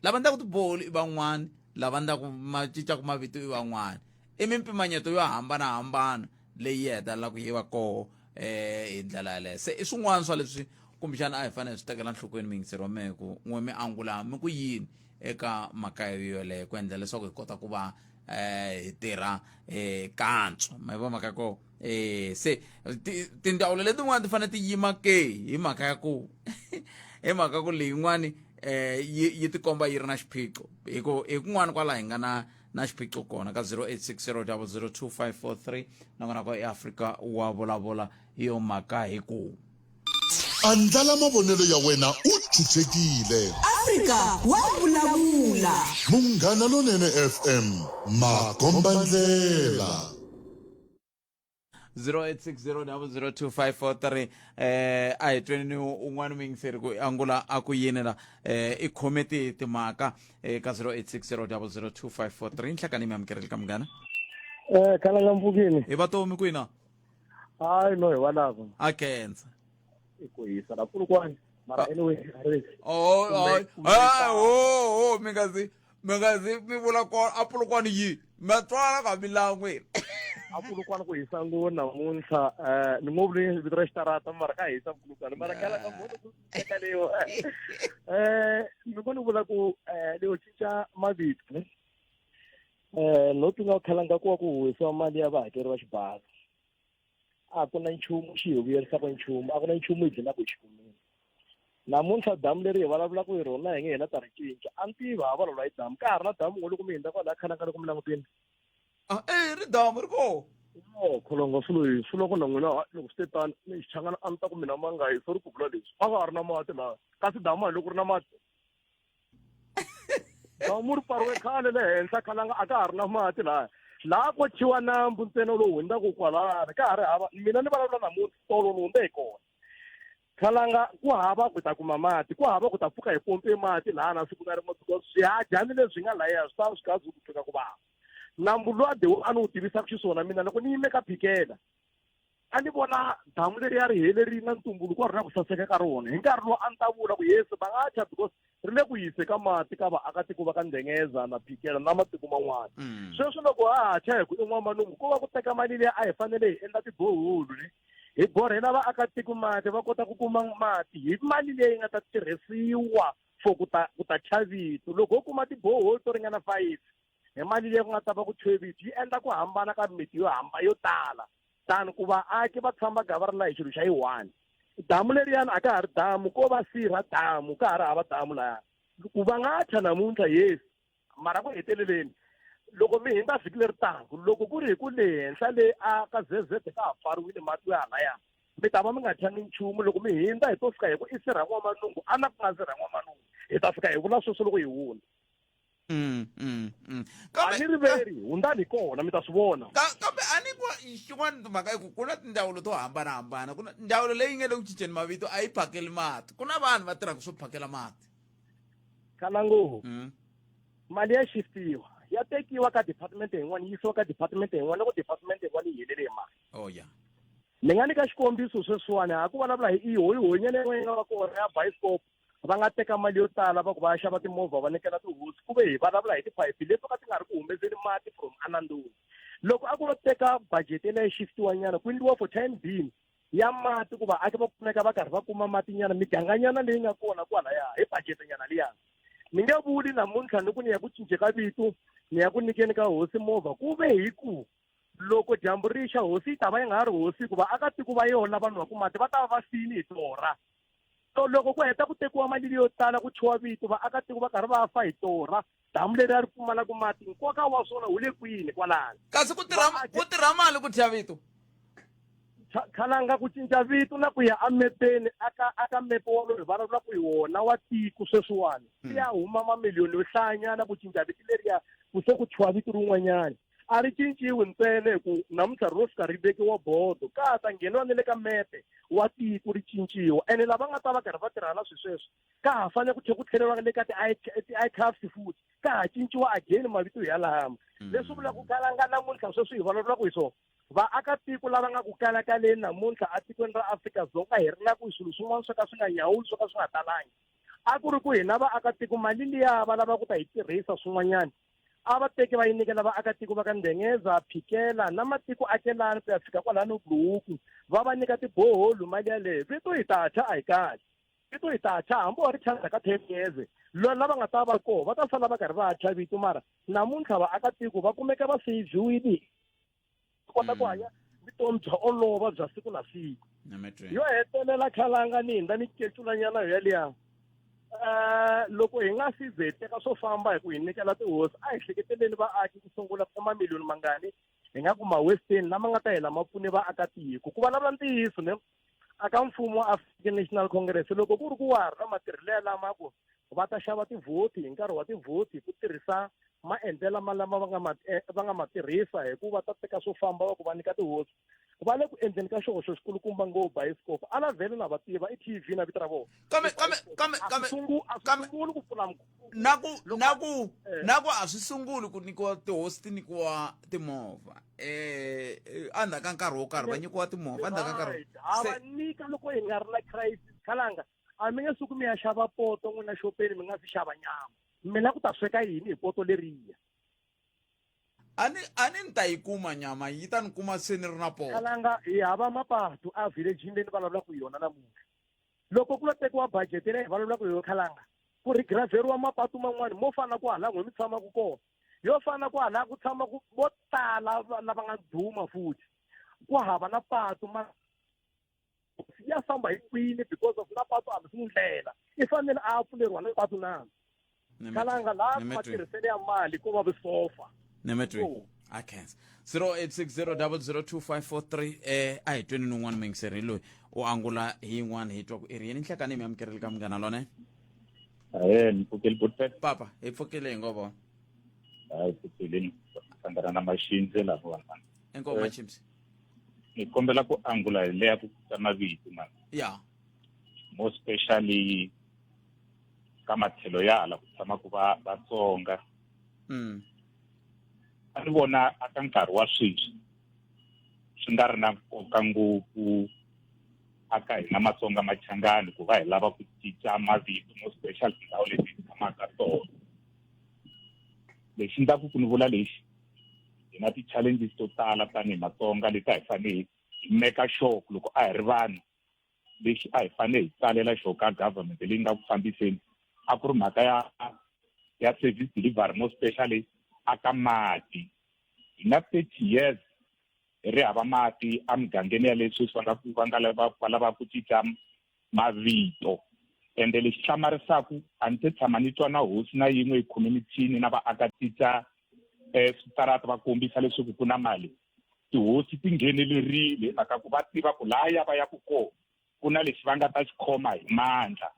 Lava endlaka tiborehole i van'wani, lava endlaka ma cincaka mavito i van'wani. I mimpimanyeto yo hambanahambana leyi yi hetelelaka yi va koho hi ndlela yaleyo. Se i swin'wana swa leswi kumbexana a hi fanele hi swi tekela enhlokweni muyingiseri wa mehe ku n'we mi angula mi ku yini eka mhaka yoleyo ku endla leswaku hi kota ku va hi tirha kantswa ma yi vona mhaka ya kona se tindzawulo letin'wana ti fanele ti yima ke hi mhaka ya ku hi mhaka ku leyin'wani yi yi tikomba yi ri na xiphiqo hi ku hi kun'wana kwala hi nga na na xiphiqo kona ka 0860002543 nakona ko eAfrika wa vulavula hi yo mhaka hi ku Andlala mavonelo ya wena u chuchekile. Afrika wa vulavula. Munghana Lonene FM, makombandlela. 0860002543 a hi tweni ni un'wana muyingiseri ku angula a ku yini la i khome ti timhaka ka 0860002543 nhlakani mi amukerile ka munghana. Khalanga mpfukini. Hi vatomi kwina? Hayi no hi valava. A khensa. I ku hisa la Polokwane. Mara anyway, a ri. Oh, oh, oh, mi nga zi mi nga zi mi vula kona a Polokwane yi ma twala ka milangu yini. A Polokwane ku hisa ngopfu namuntlha ni ngo vuli vito ra xitarata mara ka hisa Polokwane mara kala ka mhunu ku teka leyo ni ngo ni vula ku leyo cinca mavito ne no tinga khalanga ku wa ku huhisiwa mali ya vahakeri va xibalo a ku na nchumu xi hi vuyerisaka nchumu a ku na nchumu hi dlinaka hi xikumile namuntlha damu leri hi vulavulaka hi rona hi nge hina ta ri cinca a ni tivi ha vulavula hi damu ka ha ri na damu ngo loko mi hindza kwalaya khalanga loko mi langutini Ah, eh ri damu ri koho no kholonga swilo hi swi loko na n'wina loko swi te tani ni xichangana a ni ta ku mina ma nga hi sorry ku vula leswi a ka ha ri na mati laha kasi damu hambi loko ri na mati damu ri pfariwe khale le henhla khalanga a ka ha ri na mati laha laha ko thyiwa nambu ntsena lowu hundzaka kwalani ka ha ri hava mina ni vulavula namuntlha tolo ni hundze hi kona khalanga ku hava ku ta kuma mati ku hava ku ta pfuka hi pompe mati laha na siku na rin'we because swihadyani leswi nga laya swi ta swi kha swi ku tweka ku vava nambu luwa dewu a ni wu tivisaka xiswona mina loko ni yime ka phikela a ni vona damu leri ya ri helerile na ntumbuluko wa rona ku saseka ka rona hi nkarhi lowu a ni ta vula ku yesu va nga tshwa because ri le ku yise ka mati ka vaakatiko va ka Ndengeza na Phikela na matiko man'wana sweswi loko ha ha thya hi ku i n'wamalungu ko va ku teka mali leyi a hi fanele hi endla tiboholu le hi borhela vaakatiko mati va kota ku kuma mati hi mali leyi nga ta tirhisiwa for ku ta ku ta thya vito loko ho kuma tiboholi to ringana 5 hi mali leyi ku nga ta va ku thyiwe vito yi endla ku hambana ka miti yo hamba yo tala tani ku vaaki va tshama ga va ri la hi xilo xa yi one damu leriyani a ka ha ri damu ko va sirha damu ka ha ri hava damu laya ku va nga thya namuntlha yes mara ku heteleleni loko mi hindza vhiki leri taka loko ku ri hi ku le henhla le a ka ZZ ka ha pfariwile mati yo halaya mi ta va mi nga thyangi nchumu loko mi hindza hi to fika hi ku i sirha n'wamalungu a na ku nga sirha n'wamalungu hi ta fika hi vula sweswo loko hi hundza Kambe a ni riveri hundzani hi kona mi ta swi vona kambe a ni ku xin'wana mhaka i ku ku na tindzawulo to hambanahambana ku na ndzawulo leyi nga le ku cinceni mavito a yi phakeli mati ku na vanhu va tirhaka swo phakela mati Kalangoho mali ya shiftiwa ya tekiwa ka department yin'wana yi yisiwa ka department yin'wana loko department yin'wana yi helele hi mali oh yeah ni nga nyika xikombiso sweswiwani ha ku vulavula hi ihoyihoyinyana yin'wana yi nga va kona ya bioscope va nga teka mali yo tala va ku va ya xava timovha va nyikela tihosi ku ve hi vulavula hi tiphayiphi leti to ka ti nga ri ku humeseli mati from anandoni loko a ku lo teka budget leyi shiftiwa nyana ku endliwa for time being ya mati ku vaaki va kumeka va karhi va kuma mati nyana miganganyana leyi nga kona kwalaya hi budget nyana liya ni nge vuli namuntlha ni ku ni ya ku cince ka vito ni ya ku nyikeni ka hosi movha ku ve hi ku loko dyambu ri xa hosi yi ta va yi nga ha ri hosi hikuva akatiko va yona vanhu va ku mati va ta va va fini hi torha so loko ku heta ku tekiwa mali leyo tala ku thyiwa vito vaakatiko va karhi va fa hi torha damu leri a ri pfumalaka mati nkoka wa swona wu le kwini kwalano kasi ku tirha ku tirha mali ku thya vito Khalanga ku cinca vito na ku ya emepeni aka aka mepe wa loyi vulavulaka hi wona wa tiko sweswiwani swi ya huma mamiliyoni yo hlayanyana ku cinca vito leriya ku se ku thyiwa vito rin'wanyana a ri cinciwi ntsena hi ku namuntlha ro fika ri vekiwa bodo ka ha ta ngheniwa ni le ka mepe wa tiko ri cinciwa ene lava nga ta va karhi va tirhana na swi sweswo ka ha fanele ku tlhela ku tlheleriwa le ka ti-icafs futhi ka ha cinciwa again mavito yalama leswi vulaka ku kalanga namuntlha sweswi hi vulavulaka hi swona vaakatiko lava nga ku kalakaleni namuntlha atikweni ra Afrika-Dzonga hi ri na ku swilo swin'wana swo ka swi nga nyawuli swo ka swi nga talangi. A ku ri ku hina vaakatiko mali liya va lava ku ta yi tirhisa swin'wanyana a va teki va yi nyikela vaakatiko va ka Ndengeza, Phikela na matiko akelani ku ya fika kwalano Buluku va va nyika tiboholu mali yaleyo. Vito hi ta thya a hi kahle. Vito hi ta thya hambi wa ri thya ndzhaku ka 10 years lava nga ta va koho va ta sala va karhi va thya vito mara namuntlha vaakatiko va kumeka va seyivhiwile kota ku hanya vutomi bya olova bya siku na siku. Yo hetelela khalanga ni hindza ni keculanyana yo yaliya. Loko hi nga si ze hi teka swo famba hi ku hi nyikela tihosi a hi hleketeleni vaaki ku sungula ku mamiliyoni mangani hi nga kuma western lama nga ta hela ma pfune vaakatiko. Ku vulavula ntiyiso ne aka mfumo wa African National Congress loko ku ri ku wa ha ri na matirhelo lama ku va ta xava tivhoti hi nkarhi wa tivhoti hi ku tirhisa maendlelo lama va nga ma tirhisa hi ku va ta teka swo famba va ku va nyika tihosi va le ku endleni ka xihoxo xikulukumba ngopfu bayisikopo a la vhele na va tiva i TV na vito ra vona kambe kambe kambe kambe kambe sunguli ku pfula na ku na ku na ku a swi sunguli ku nyikiwa tihosi ti nyikiwa timovha endzhaku ka nkarhi wo karhi va nyikiwa timovha endzhaku ka nkarhi ha va nyika loko hi nga ri na crisis khalanga a mi nge suki mi ya xava poto n'wina xopeni mi nga si xava nyama mi la ku ta sweka yini hi poto leriya a ni ta yi kuma nyama yi ta ni kuma se ni ri na poto. Khalanga hi hava mapatu a village leyi ni vulavulaka hi yona namuntlha loko ku lo tekiwa budget leyi hi vulavulaka hi yona khalanga ku ri graveriwa mapatu man'wani mo fana ku hala n'we mi tshamaka kona yo fana ku hala ku tshama ku vo tala lava nga duma futhi ku hava na patu ma ya famba hi kwini because of na patu a swi ndlela i fanele a pfuleriwa na patu na khalanga laha matirhiselo ya mali ko va vusofa. Nemetwi I can't 0860002543 a hi tweni nun'wana muyingiseri loyi u angula hi yin'wana hi twa ku i ri yini nhlekani mi amukerile ka Munghana Lone. Ahe, ni pfukile butpet. Papa hi pfukile hi ngo vona. Hayi, pfukile ni hlangana na maxindze lava van'wana. Inkomu Machimsi. Ni kombela ku angula hi leya ku cinca mavito mani. Ya. More especially ka matlhelo ya hala ku tshamaka va Vatsonga. A ni vona aka nkarhi wa sweswi swi nga ri na nkoka ngopfu aka hina Matsonga Machangani ku va hi lava ku cinca mavito more special tindhawu leti hi tshamaka tona. Lexi ndzaku ku ni vula lexi hi na ti-challenges to tala tanihi Matsonga leti a hi fanele hi make sure ku loko a hi ri vanhu lexi a hi fanele hi tsalela xo ka government leyi nga ku fambiseni a ku ri mhaka ya service delivery more especially aka mati. Hi na 30 years hi ri hava mati emugangeni ya leswi va nga va nga lava va lava ku cinca mavito ende lexi hlamarisaka a ni se tshama ni twa na hosi na yin'we ecommunitini na vaaka cinca switarata va kombisa leswaku ku na mali. Tihosi ti nghenelerile hi mhaka ku va tiva ku laha va ya ku kona ku na lexi va nga ta xi khoma hi mandla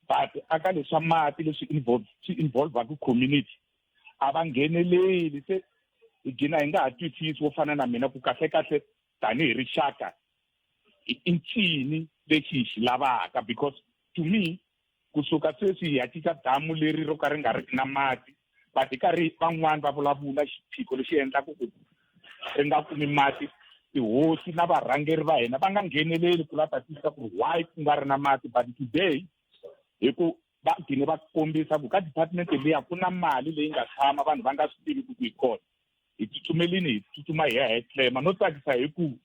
but aka leswa mati leswi involve swi involvaka community a va ngheneleli se hi gina hi nga ha twisisi wo fana na mina ku kahle kahle tanihi rixaka i ncini lexi hi xi lavaka because to me kusuka sweswi hi ya cinca damu leri ro ka ri nga ri na mati but hi karhi van'wani va vulavula xiphiqo lexi endlaka ku ri nga kumi mati tihosi na varhangeri va hina va nga ngheneleli ku la ta twisisa ku ri why ku nga ri na mati but today hi ku va gine va kombisa ku ka department liya ku na mali leyi nga tshama vanhu va nga swi tivi ku yi kona hi tsutsumelini hi tsutsuma hi ya hi claima no tsakisa hi ku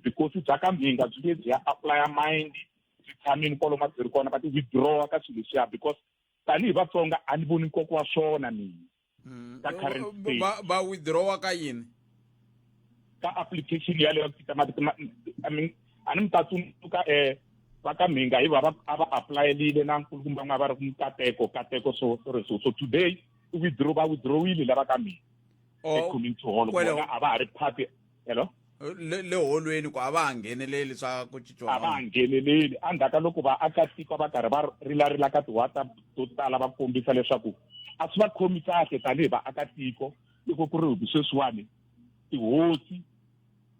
vukosi bya ka Mhinga byi le byi ya apply mind byi tshamini kwalomu byi ri kona va ti withdraw ka swilo leswiya because tanihi Vatsonga a ni voni nkoka wa swona mina ka current state. Va withdraw ka yini? Ka application yaleyo ku cinca mavito I mean a ni mi ta tsundzuka va ka Mhinga hi va a va apply-elile na nkulukumba n'wa va ri ku Nkateko Kateko so so so so today withdraw va withdrawile lava ka Mhinga e community hall vona a va ha ri part. Hello? Le holweni ku a va ha ngheneleli swa ku cinciwa. A va ha ngheneleli endzhaku ka loko vaakatiko va karhi va rilarila ka ti-WhatsApp to tala va kombisa leswaku a swi va khomi kahle tanihi vaakatiko loko ku ri hi ku sweswiwani tihosi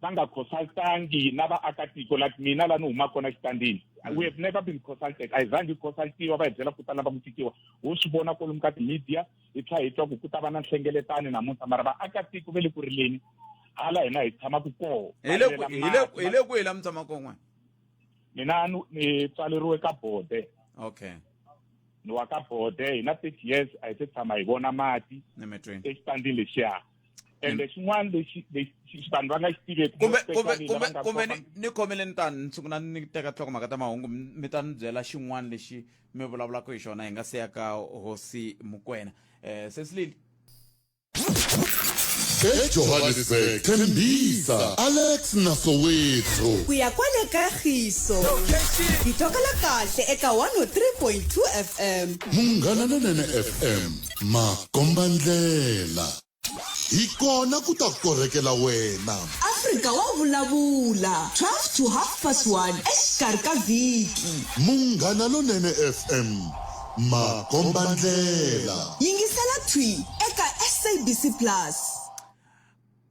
va nga consultangi na vaakatiko like mina la ni humaka kona xitandini. We have never been consulted. A hi zangi hi consultiwa va hi byela ku ta lava ku cinciwa ho swi vona kwalomu ka ti-media hi tlhela hi twa ku ku ta va na nhlengeletano namuntlha mara vaakatiko va le ku rileni hala hina hi tshamaka koho. Hi le kwihi la mi tshamaka kona? Mina ni tswaleriwe ka Bode. Okay. Ni wa ka Bode, hi na 30 years a hi se tshama hi vona mati Emetweni. Exitandini lexiya. Ende xin'wana lexi lexi vanhu va nga xi tiveki, Kumbe more kumbe especially kumbe lava nga kumbe kopa- ni khomeleni tani ni sungula ni teka nhlokomhaka ta mahungu, mi ta ni byela xin'wana lexi mi vulavulaka hi xona hi nga se ya ka hosi Mukwena. Sesilili. EJohannesburg, Tembisa, Alex na Soweto. Ku ya kwale ka Khiso. Hi twakala kahle eka 103.2 FM. Munghana Lonene FM, makombandlela. Hi kona ku ta korhekela wena. Afrika wa vulavula 12 to half past 1 exikarhi ka vhiki. Munghana Lonene FM, makombandlela. Yingisela thwi eka SABC Plus.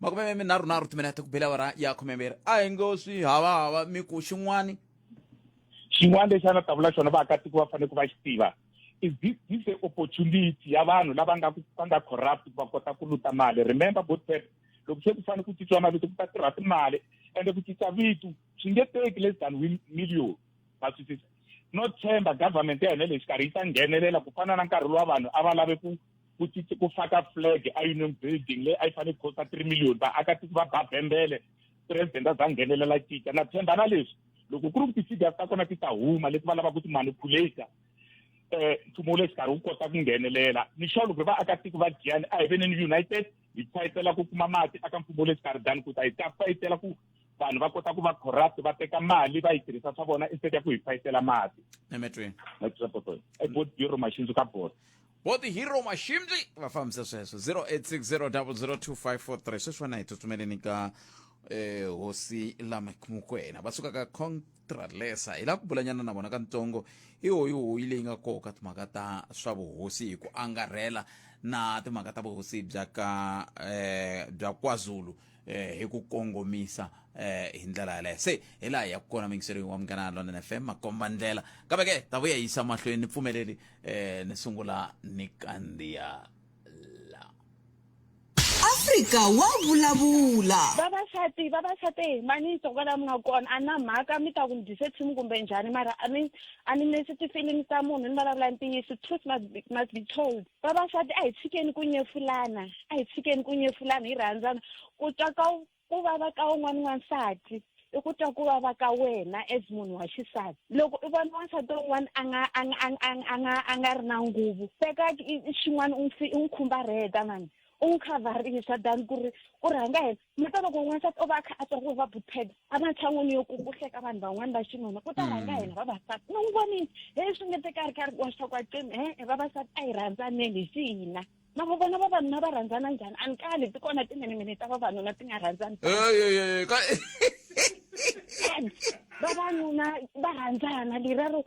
33 timinete ku bela awara ya 12. A hi ngo swi havahava mi ku xin'wani. Xin'wana lexi a na ta vula xona, vaakatiko va fanele ku va xi tiva, is this a opportunity ya vanhu lava nga va nga corrupt va kota ku luta mali. Remember, Godfred, loko se ku fanele ku cinciwa mavito, ku ta tirha timali, ende ku cinca vito swi nge teki less than million. Va twisisa no tshemba government ya hina le xikarhi yi ta nghenelela, ku fana na nkarhi luwa vanhu a va lave ku cinca, ku faka flag a Union Building leyi a yi fanele ku costa 3 million, vaakatiko va ba bembele, president a za nghenelela cinca. Na tshemba na leswi loko ku ri ku ti-figures ta kona ti ta huma leti va lavaka ku ti manipulate, mfumo wu le xikarhi wu kota ku nghenelela. Ni sure loko vaakatiko va Giyani a hi veneni united, hi fayitela ku kuma mati aka mfumo wu le xikarhi, than ku ta hi ta fayitela ku vanhu va kota ku va corrupt, va teka mali va yi tirhisa swa vona instead ya ku hi fayitela mati. Emetweni. I bot hero Mashindzu ka bot. Boti Hero Mashimzi va fambisa sweswo 0860002543. Sweswiwani hi tsutsumeleni ka hosi Lamek Mukwena, va suka ka Contralesa. Hi lava ku bulanyana na vona kantsongo hi hoyihoyi leyi nga koka timhaka ta swa vuhosi hi ku angarhela na timhaka ta vuhosi bya ka bya KwaZulu hi ku kongomisa hi ndlela yaleyo. Se hi laha hi ya kona mingiseri wa Munghana London FM makomba ndlela, kambe ke ta vuya yisa mahlweni. Ni pfumeleli ni sungula ni kandziya la. Afrika wa vulavula. Vavasati, vavasati, mani kwala mi nga kona, a na mhaka mi ta ku ni dyise team kumbe njhani, mara a ni nesi ti-feelings ta munhu, ni vulavula ntiyiso. Truth must be told. Vavasati, a hi tshikeni ku nyefulana, a hi tshikeni ku nyefulana, hi rhandzana. Ku twa ka ku vava ka un'wana wansati i ku twa ku vava ka wena as munhu wa xisati. Loko i vona wansati un'wana a nga a nga a nga a nga a nga ri na nguvu, teka xin'wana u n'wi khumbarheta mani, u n'wi khavharisa, than ku ri u rhanga hina mi ta loko n'wansati o va a kha a twa ku va buted ematshan'wini yo ku hleka vanhu van'wani va xinuna, ku ta rhanga hina vavasati. Ni n'wi vonini he swi nge teka a ri karhi wa swa kwacini. E vavasati, a hi rhandzaneni hi xihina. Ma va vona vavanuna va rhandzana njhani? A ni kali ti kona timenemene ta vavanuna ti nga rhandzani. Vavanuna va rhandzana lerero,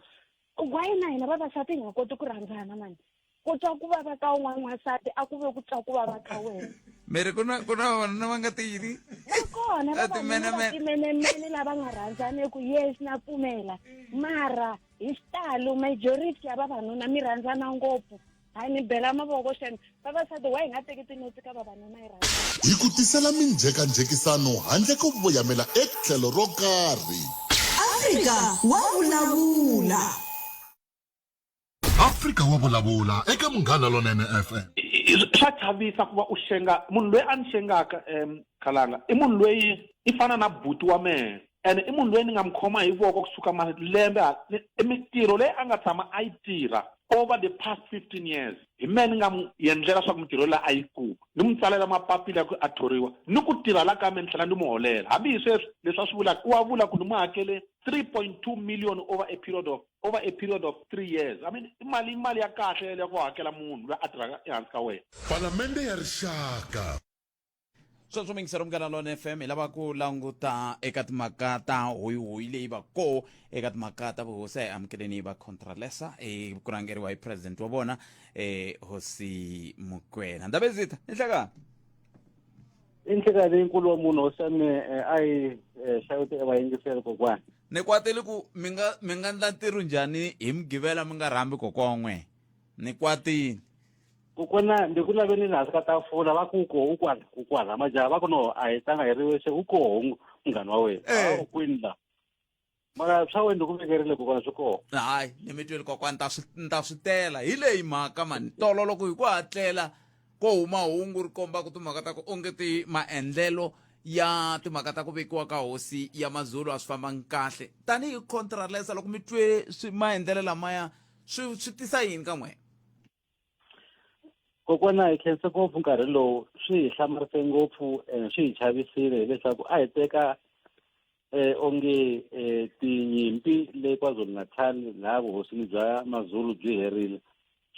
why na hina vavasati hi nga koti ku rhandzana mani? Ku twa ku vava ka un'wana n'wansati a ku ve ku twa ku vava ka wena. Miri ku na vavanuna va nga tiyini. Va kona vavanuna va timenemene lava nga rhandzaniku, yes, na pfumela, mara hi xitalo majority ya vavanuna mi rhandzana ngopfu. Hayi, ni bela mavoko xem. Vavasati, wa hi nga teki tinotsi ka vavanuna, hi rhandza. Hi ku tisela minjhekanjhekisano handle ko voyamela etlhelo ro karhi. Afrika wa vulavula. Afrika wa vulavula eka Munghana Lonene FM. Swa chavisa ku va u xenga munhu loyi a ni xengaka. Khalanga i munhu loyi i fana na buti wa mehe, ene i munhu loyi ni nga mi khoma hi voko kusuka malembe. I mintirho leyi a nga tshama a yi tirha over the past 15 years, hi mehe ni nga mu endlela swa ku mintirho leyi a yi kuma, ni n'wi tsalela mapapila ya ku a thoriwa ni ku tirha la ka me, ni tlhela ni mu holela. Hambi hi sweswi leswi a swi vulaka, u wa vula ku ni mu hakele 3.2 million over a period of 3 years. I mean, i mali ya kahle ya ku hakela munhu loyi a tirhaka ehansi ka wena. Palamende ya Rixaka. Sweswo mingisero Munghana Lone FM, hi lava ku languta eka timhaka ta hoyihoyi leyi va koho eka timhaka ta vuhosi. A hi amukeleni va Contralesa hi ku rhangeriwa hi president wa vona, hosi Mukwena. Ndabezitha, ni nhlekani. I nhleka leyinkulu wa munhu, hosi ya me. A yi xavete evayingiseri kokwani. Ni kwateli ku mi nga ndla ntirho njhani hi Mugqivela mi nga rhambi kokwa n'we? Ni kwatini. Kokwana, ndi ku laveni le hansi ka tafula, va ku koho, u kwala, u kwala. Majaha va ku no, a hi tlanga hi ri wexe, u koho munghani wa wena. A u kwini la? Mara swa wena ku vekerile kokwana swi kona. Hayi, ni mi twile kokwana, ni ta swi ni ta swi tela. Hi leyi mhaka mani, tolo loko hi ku hatlela ko huma hungu ri kombaka timhaka ta ku onge ti maendlelo ya timhaka ta ku vekiwa ka hosi ya Mazulu a swi fambangi kahle. Tanihi Contralesa loko mi twe swi maendlelo lamaya swi swi tisa yini ka n'wina? Kokwana hi khense ngopfu nkarhi lowu swi hi hlamarise ngopfu and swi hi chavisile hileswaku a hi teka eh onge eh tinyimpi le KwaZulu-Natal laha vuhosini bya Mazulu byi herile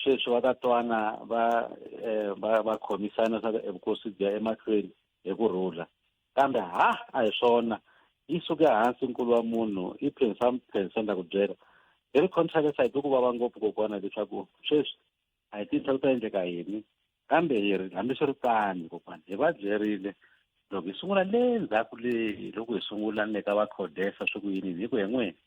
sweswi va ta twana va eh, va va khomisana leswaku evukosi byi ya emahlweni hi ku rhula kambe ha a hi swona yi suke hansi nkulu wa munhu yi phensa phensa ni ta ku byela hi ri contract hi twi ku vava ngopfu kokwana leswaku sweswi a hi tivi ku ta endleka yini kambe hi ri hambiswiritano kokwana hi va byerile loko hi sungula le ndzhaku le loko hi sungula ni le ka va codesa swi ku yini hi ku hi n'wina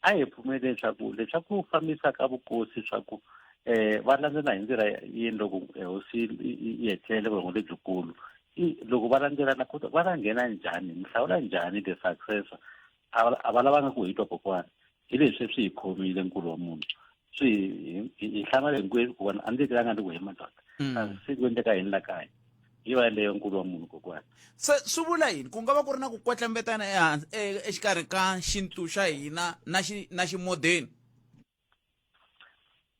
a hi pfumeli leswaku leswaku fambisa ka vukosi swa ku eh va landzela hi ndlela yini loko eh, hosi yi etlele vurhongo lebyikulu loko va landzelana ku va ta nghena njhani mi hlawula njhani the successor a va lavanga ku hi twa kokwana hi leswi swi hi khomile nkulu wa munhu swi hi hlamale hinkwenu kokwana a ndzi tlanga ndi ku he madoda kasi se ku endleka yini la kaya yi va leyo nkulu wa munhu kokwana Se swi vula yini ku nga va ku ri na ku kwetlembetana ehansi e, exikarhi ka xintu xa hina na xi na ximodeni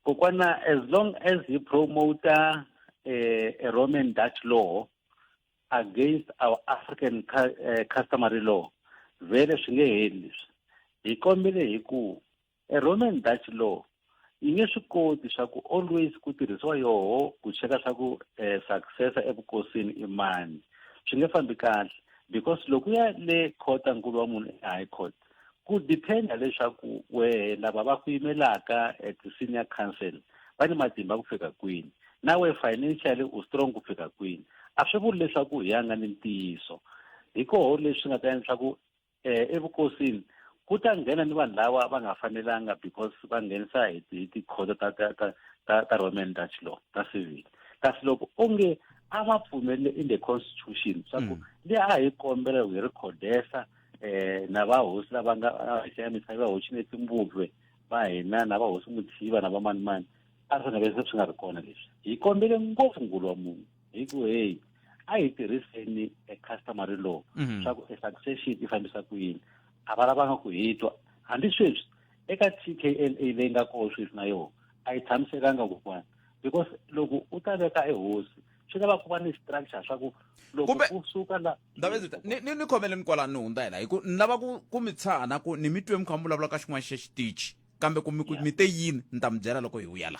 kokwana as long as hi promoter eh, a Roman Dutch law against our African customary law vhele swi nge heli leswi hi kombele hi ku a Roman Dutch law yi nge swi koti swa ku always ku tirhisiwa yoho ku cheka swa ku eh, successor evukosini i mani swi nge fambi kahle because loko ya le khota nkulu wa munhu e high court ku dependa leswaku wehe lava va ku yimelaka at senior council va ni matimba ku fika kwini na we financially u strong ku fika kwini a swi vuli leswaku hi ya nga ni ntiyiso hi koho leswi nga ta endla leswaku eh evukosini ku ta nghena ni vanhu lava va nga fanelanga because va nghenisa hi hi tikhoto ta ta ta ta ta Roman Dutch law ta civil kasi loko onge a va pfumelele in the constitution swa ku le a hi kombela loko hi ri khodesa eh na vahosi lava nga ya misava va hoxile timbubwe va hina na vahosi muthiva na vamanimani a swi nga ve se swi nga ri kona leswi hi kombele ngopfu ngulu wa munhu hi ku heyi a hi tirhiseni e customary law swa ku e succession yi fambisa ku yini a va lavanga ku hi twa hambi sweswi eka TKLA leyi nga koho sweswi na yona a yi tshamisekanga kokwana because loko u ta veka ehosi swi lava ku va ni structure swa ku loko ku suka la Ndabezitha ni ni ni khomeleni kwalano ni hundza hi la hi ku ni lava ku ku mi tshana ku ni mi twe mi kha mi vulavula ka xin'wana xa xitichi kambe ku mi ku mi te yini ni ta mi byela loko hi vuya la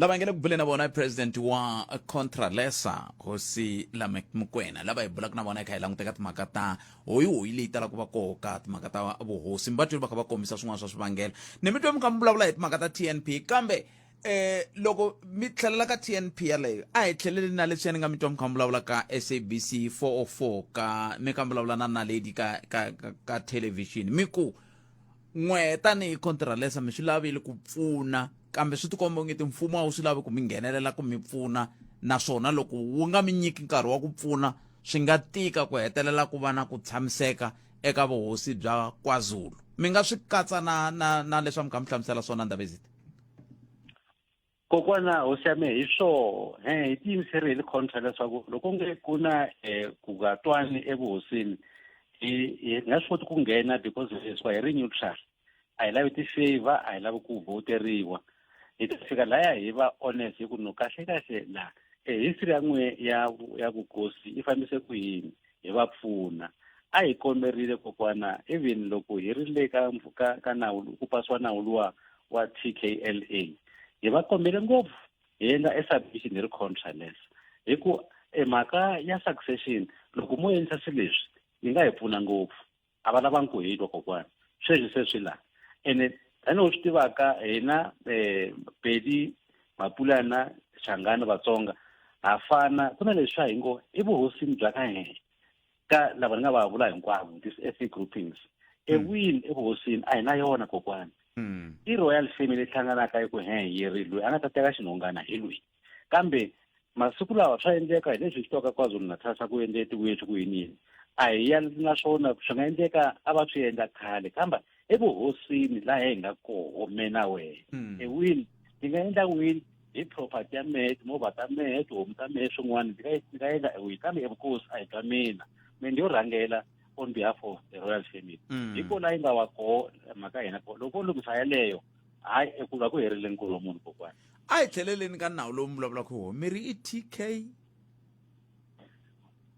lava nge le ku buleni na vona i president wa Contralesa hosi Lamek Mokoena lava hi bulaka na vona hi kha hi languteka timhaka ta hoyihoyi leyi talaka ku va koho ka timhaka ta vuhosi mi va twile va kha va kombisa swin'wana swa swivangelo ni mi twe mi kha mi vulavula hi timhaka ta TNP kambe eh loko mi tlhelela ka TNP yaleyo a hi tlheleli na leswiya ni nga mi twa mi kha mi vulavula ka SABC 404 ka mi kha mi vulavula na Naledi ka ka ka, ka television mi ku n'we tanihi Contralesa mi swi lavile ku pfuna kambe swi tikomba onge ti mfumo a wu swi lavi ku mi nghenelela ku mi pfuna naswona loko wu nga mi nyiki nkarhi wa ku pfuna swi nga tika ku hetelela ku va na ku tshamiseka eka vuhosi bya KwaZulu mi nga swi katsa na na na leswi a mi kha mi hlamusela swona Ndabezitha Kokwana hosi ya mehe hi swoho he hi tiyimiserile hi contract leswaku loko nge ku na um ku nga twani evuhosini hi hi nga swi koti ku nghena because leswi hi ri neutral a hi lavi ti-favor a hi lavi ku voteriwa hi ta fika laya hi va honest hi ku no kahle kahle la e history ya n'we ya ya vukosi yi fambise ku yini hi va pfuna a hi komberile kokwana even loko hi ri le ka ka ka nawu ku pasiwa nawu luwa wa TKLA hi va kombele ngopfu hi endla e submission hi ri contraless hi ku e mhaka ya succession loko mo endla swilo leswi yi nga hi pfuna ngopfu a va lavangi ku hi twa kokwana sweswi se swi la ene tanihi u swi tivaka hina um Pedi Mapulana Shangani Vatsonga ha fana ku na leswi hi ngo i vuhosini bya ka hina ka lava ni nga va vula hinkwavo these ethnic groupings e win evuhosini a hi na yona kokwana i royal family leyi hlanganaka yi ku he yi ri loyi a nga ta teka xinhongana hi loyi kambe masiku lawa swa endleka hi leswi hi swi twaka KwaZulu-Natal swa ku endle tiwini swi ku yini yini A hi ya na swona swi nga endleka a va swi endla khale kambe evuhosini laha hi nga koho me na wena. E will ni nga endla will hi property ya mehe, timovha ta mehe, tihomu ta mehe, swin'wana ndzi nga ndzi nga endla e will kambe evukosi a hi bya mina. Me ndi yo rhangela on behalf of the royal family. Hi ko laha yi nga wa koho mhaka ya hina koho. Loko vo lunghisa yaleyo hayi eku va ku herile nkulu wa munhu kokwana. A hi tlheleleni ka nawu lowu mi vulavulaka hi wona, mi ri i TK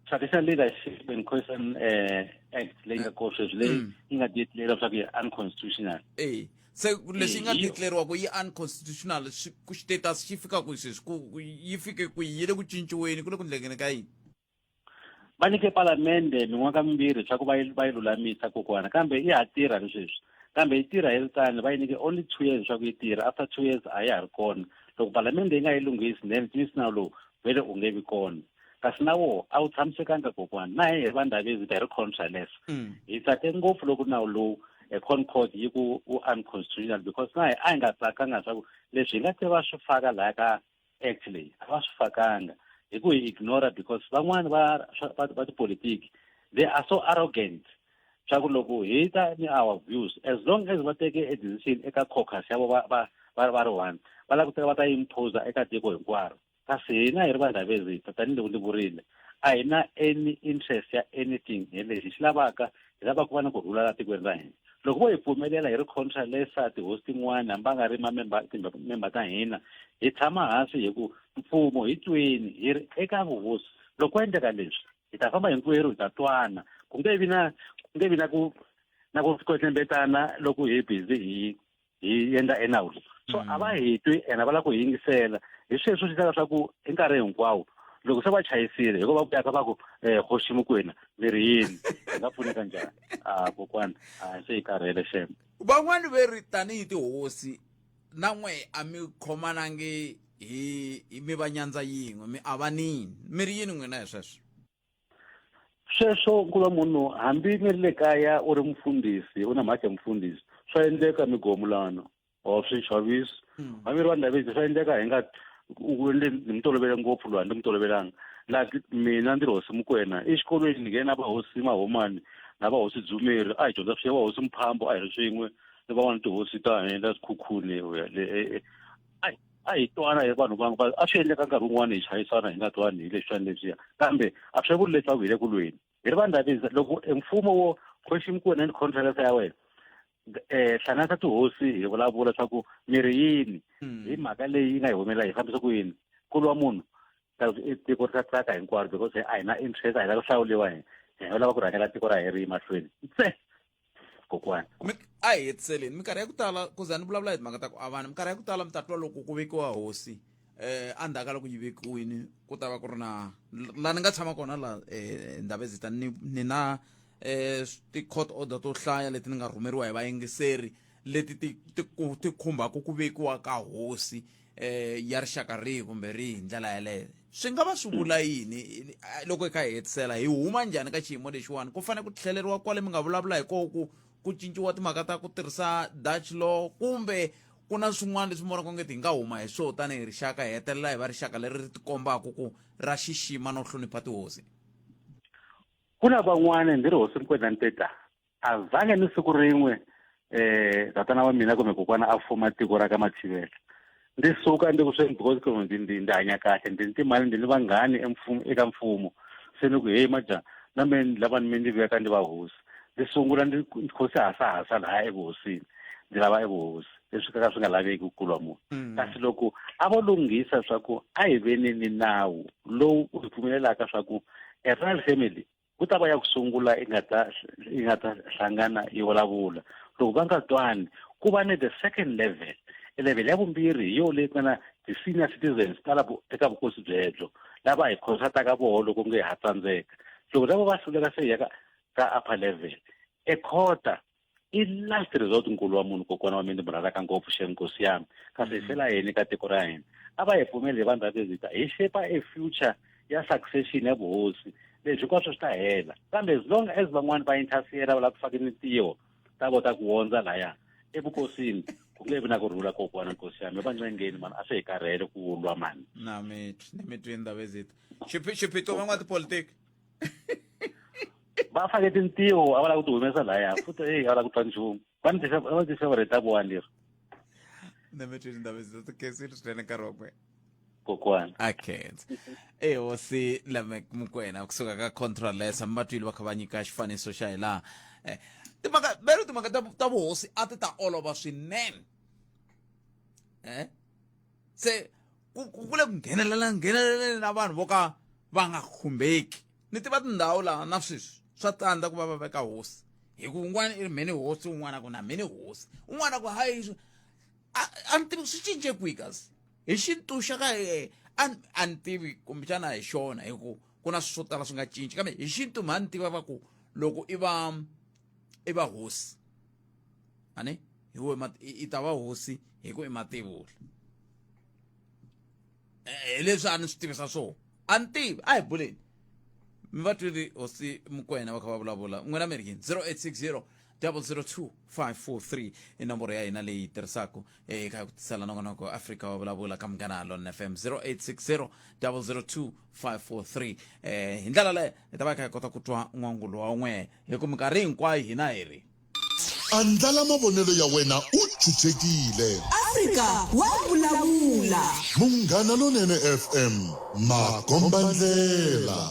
Traditional Leadership and Khoisan Act leyi nga kona sweswi leyi yi nga declare leswaku yi unconstitutional. E se leswi yi nga Hi yo. declariwa ku yi unconstitutional ku status xi fika ku sweswi ku yi fike kwihi, yi le ku cinciweni ku le ku ndlekeni ka yini? Va nyike palamende min'waka mimbirhi leswaku va yi va yi lulamisa kokwana, kambe ya ha tirha ni sweswi, kambe yi tirha yi ri tani. Va yi nyike only 2 years leswaku yi tirha, after 2 years a ya ha ri kona. Loko palamende yi nga yi lunghisi then it means nawu lowu vhele u nge vi kona, kasi na woho a wu tshamisekanga kokwana. Na hi va Ndabezitha hi ri contraless, hi tsake ngopfu loko nawu lowu e ConCourt yi ku u unconstitutional, because na hi a hi nga tsakanga leswaku leswi hi nga te va swi faka laya ka act leyi a va swi fakanga hi ku hi ignora, because van'wani va va va tipolitiki they are so arrogant swa ku loko hi ta ni our views, as long as va teke a decision eka caucus ya vo va va va va ri one, va lava ku teka va ta impose eka tiko hinkwaro. Kasi hina hi ri vaNdabezitha, tanihiloko ndzi vurile, a hi na any interest ya anything. Hi lexi hi xi lavaka, hi lava ku va na ku rhula la tikweni ra hina. Loko vo hi pfumelela hi ri contralesa tihosi tin'wana hambi va nga ri mamemba timemba ta hina, hi tshama hansi hi ku mfumo hi tweni hi ri eka vuhosi, loko ko endleka leswi hi ta famba hinkwerhu, hi ta twana, ku nge vi na ku nge vi na ku na ku kwetlembetana loko hi busy hi hi endla enawu lowu. So a va hi twi ene va lava ku hi yingisela. Hi sweswo swi endlaka swa ku hi nkarhi hinkwawo loko se va chayisile hi ko va vuyaka va ku hosi Mokwena mi ri yini, hi nga pfuneka njhani? A kokwana a se hi karhele xem. Van'wani ve ri tanihi tihosi na n'we a mi khomanangi hi mi va nyandza yin'we, mi avanini, mi ri yini n'wina hi sweswo? Sweswo nkulu wa munhu, hambi mi ri le kaya u ri mufundhisi u na mhaka ya mufundhisi, swa endleka mi gomulana or swi chavisa. Hambi mi ri vaNdabezitha swa endleka hi nga u endle ni mi tolovele ngopfu loyi a ndzi mi tolovelanga. Like mina ndzi ri hosi Mokwena exikolweni ni nghena va hosi Mahomani na va hosi Dzumeri, a hi dyondza swin'we, va hosi Mphambo a hi ri swin'we ni van'wana tihosi ta hina Sikhukhune le, a hi twana hi vanhu van'we. A swi endleka nkarhi wun'wani hi chayisana hi nga twani hi leswiya leswiya, kambe a swi vuli leswaku hi le ku lweni. Hi ri vaNdabezitha, loko e mfumo wo Kgosi Mokwena ni conference ya wena hlanganisa tihosi hi vulavula leswaku mi ri yini hi mhaka leyi yi nga hi humelela, hi fambisa ku yini, nkulu wa munhu tiko ri ta tsaka hinkwaro, because a hi na interest, a hi lava ku hlawuriwa, hi hi lava ku rhangela tiko ra hi ri mahlweni ntsena kokwana. A hi hetiseleni. Minkarhi ya ku tala ku za ni vulavula hi timhaka ta ku avana, minkarhi ya ku tala mi ta twa loko ku vekiwa hosi endzhaku ka loko yi vekiwini ku ta va ku ri na laha ni nga tshama kona la Ndabezitha ni na ti-court order to hlaya leti ni nga rhumeriwa hi vayingiseri leti ti ti ti khumbaka ku vekiwa ka hosi ya rixaka rihi kumbe rihi hi ndlela yaleyo. Swi nga va swi vula yini loko hi kha hi hetisela? Hi huma njhani ka xiyimo lexiwani? Ku fanele ku tlheleriwa kwale mi nga vulavula hi koho ku ku cinciwa timhaka ta ku tirhisa Dutch law, kumbe ku na swin'wana leswi mi vonaka ongeti hi nga huma hi swona tanihi rixaka, hi hetelela hi va rixaka leri ri tikombaka ku ra xixima no hlonipha tihosi? Ku na van'wani ndzi ri hosi Mokwena ni te ta a zange ni siku rin'we tatana wa mina kumbe kokwana a fuma tiko ra ka Mathivela, ndzi suka ndzi ku swi because ku ndzi ndzi ndzi hanya kahle, ndzi ni timali, ndzi ni vanghani emfumo eka mfumo, se ni ku hey maja na me ni lava ni mi ndzi veka ndzi va hosi, ndzi sungula ndzi khosi hasahasa lahaya evuhosini, ndzi lava evuhosi leswi ka swi nga laveki ku kulwa munhu. Kasi loko a vo lunghisa swa ku a hi veni ni nawu lowu u hi pfumelelaka swa ku a royal family ku ta va ya ku sungula yi nga ta yi nga ta hlangana yi vulavula, loko va nga twani ku va ni the second level, level ya vumbirhi hi yo leyi ku nga na ti-senior citizens ta la eka vukosi byebyo lava hi consultaka voho loko nge ha tsandzeka. Loko lava va hluleka se hi ya ka ka upper level e khota i last resort. Nkulu wa munhu kokwana wa mina ndzi mu rhandzaka ngopfu xem nkosi yami, kasi hi fela yini ka tiko ra hina? A va hi pfumeli hi vaNdabezitha hi shape a future ya succession ya vuhosi, leswi hinkwaswo swi ta hela. Kambe as long as van'wani va interfere va lava ku faka mintiho ta vo ta ku wondza laya evukosini, ku nge vi na ku rhula kokwana nkosi yami. Va ncengeni mani, a swi hi karhele ku lwa mani. Na mi ni mi twi Ndabezitha, xiphiqo van'watipolitiki. Va fake tintiho a va lava ku ti humesa laya futhi ey a va lava ku twa nchumu. Va ni va ti favorite ta vona leri. Nemetweni ndaba ti khensile swinene nkarhi wa n'wina. Kokwana. A khensa. E hosi Lamek Mokoena kusuka ka Contralesa mi va twile va kha va nyika xifaniso xa hi laha. Eh, timhaka vero timhaka ta vuhosi a ti ta olova swinene. Eh? Se ku le ku nghenelela ngheneleleni na vanhu vo ka va nga khumbeki. Ni tiva tindhawu laha na sweswi swa tsandza ku va va veka hosi hi ku un'wana i ri mheni hosi un'wana ku na mheni hosi un'wana ku hayi a ni tivi swi cince kwihi kasi hi xintu xa ka a ni tivi kumbexana hi xona hi ku ku na swo tala swi nga cinci kambe hi xintu mha ni tiva va ku loko i va i va hosi ani hi we i ta va hosi hi ku i mativula hi leswi a ni swi tivisa swona a ni tivi a hi buleni mi va twile hosi Mokoena va kha va vulavula n'wina mi ri yini 0860 002 543 i nomboro ya hina leyi tirhisaka eka ku tisela nongonoko Afrika wa vulavula ka Munghana Lonene FM 0860 002 543 hi ndlela leyo hi ta va hi kha hi kota ku twa n'wangulo wa n'wehe hi ku minkarhi hinkwayo hina hi ri Andlala mavonelo ya wena u chuchekile. Afrika wa vulavula. Munghana Lonene FM, makombandlela.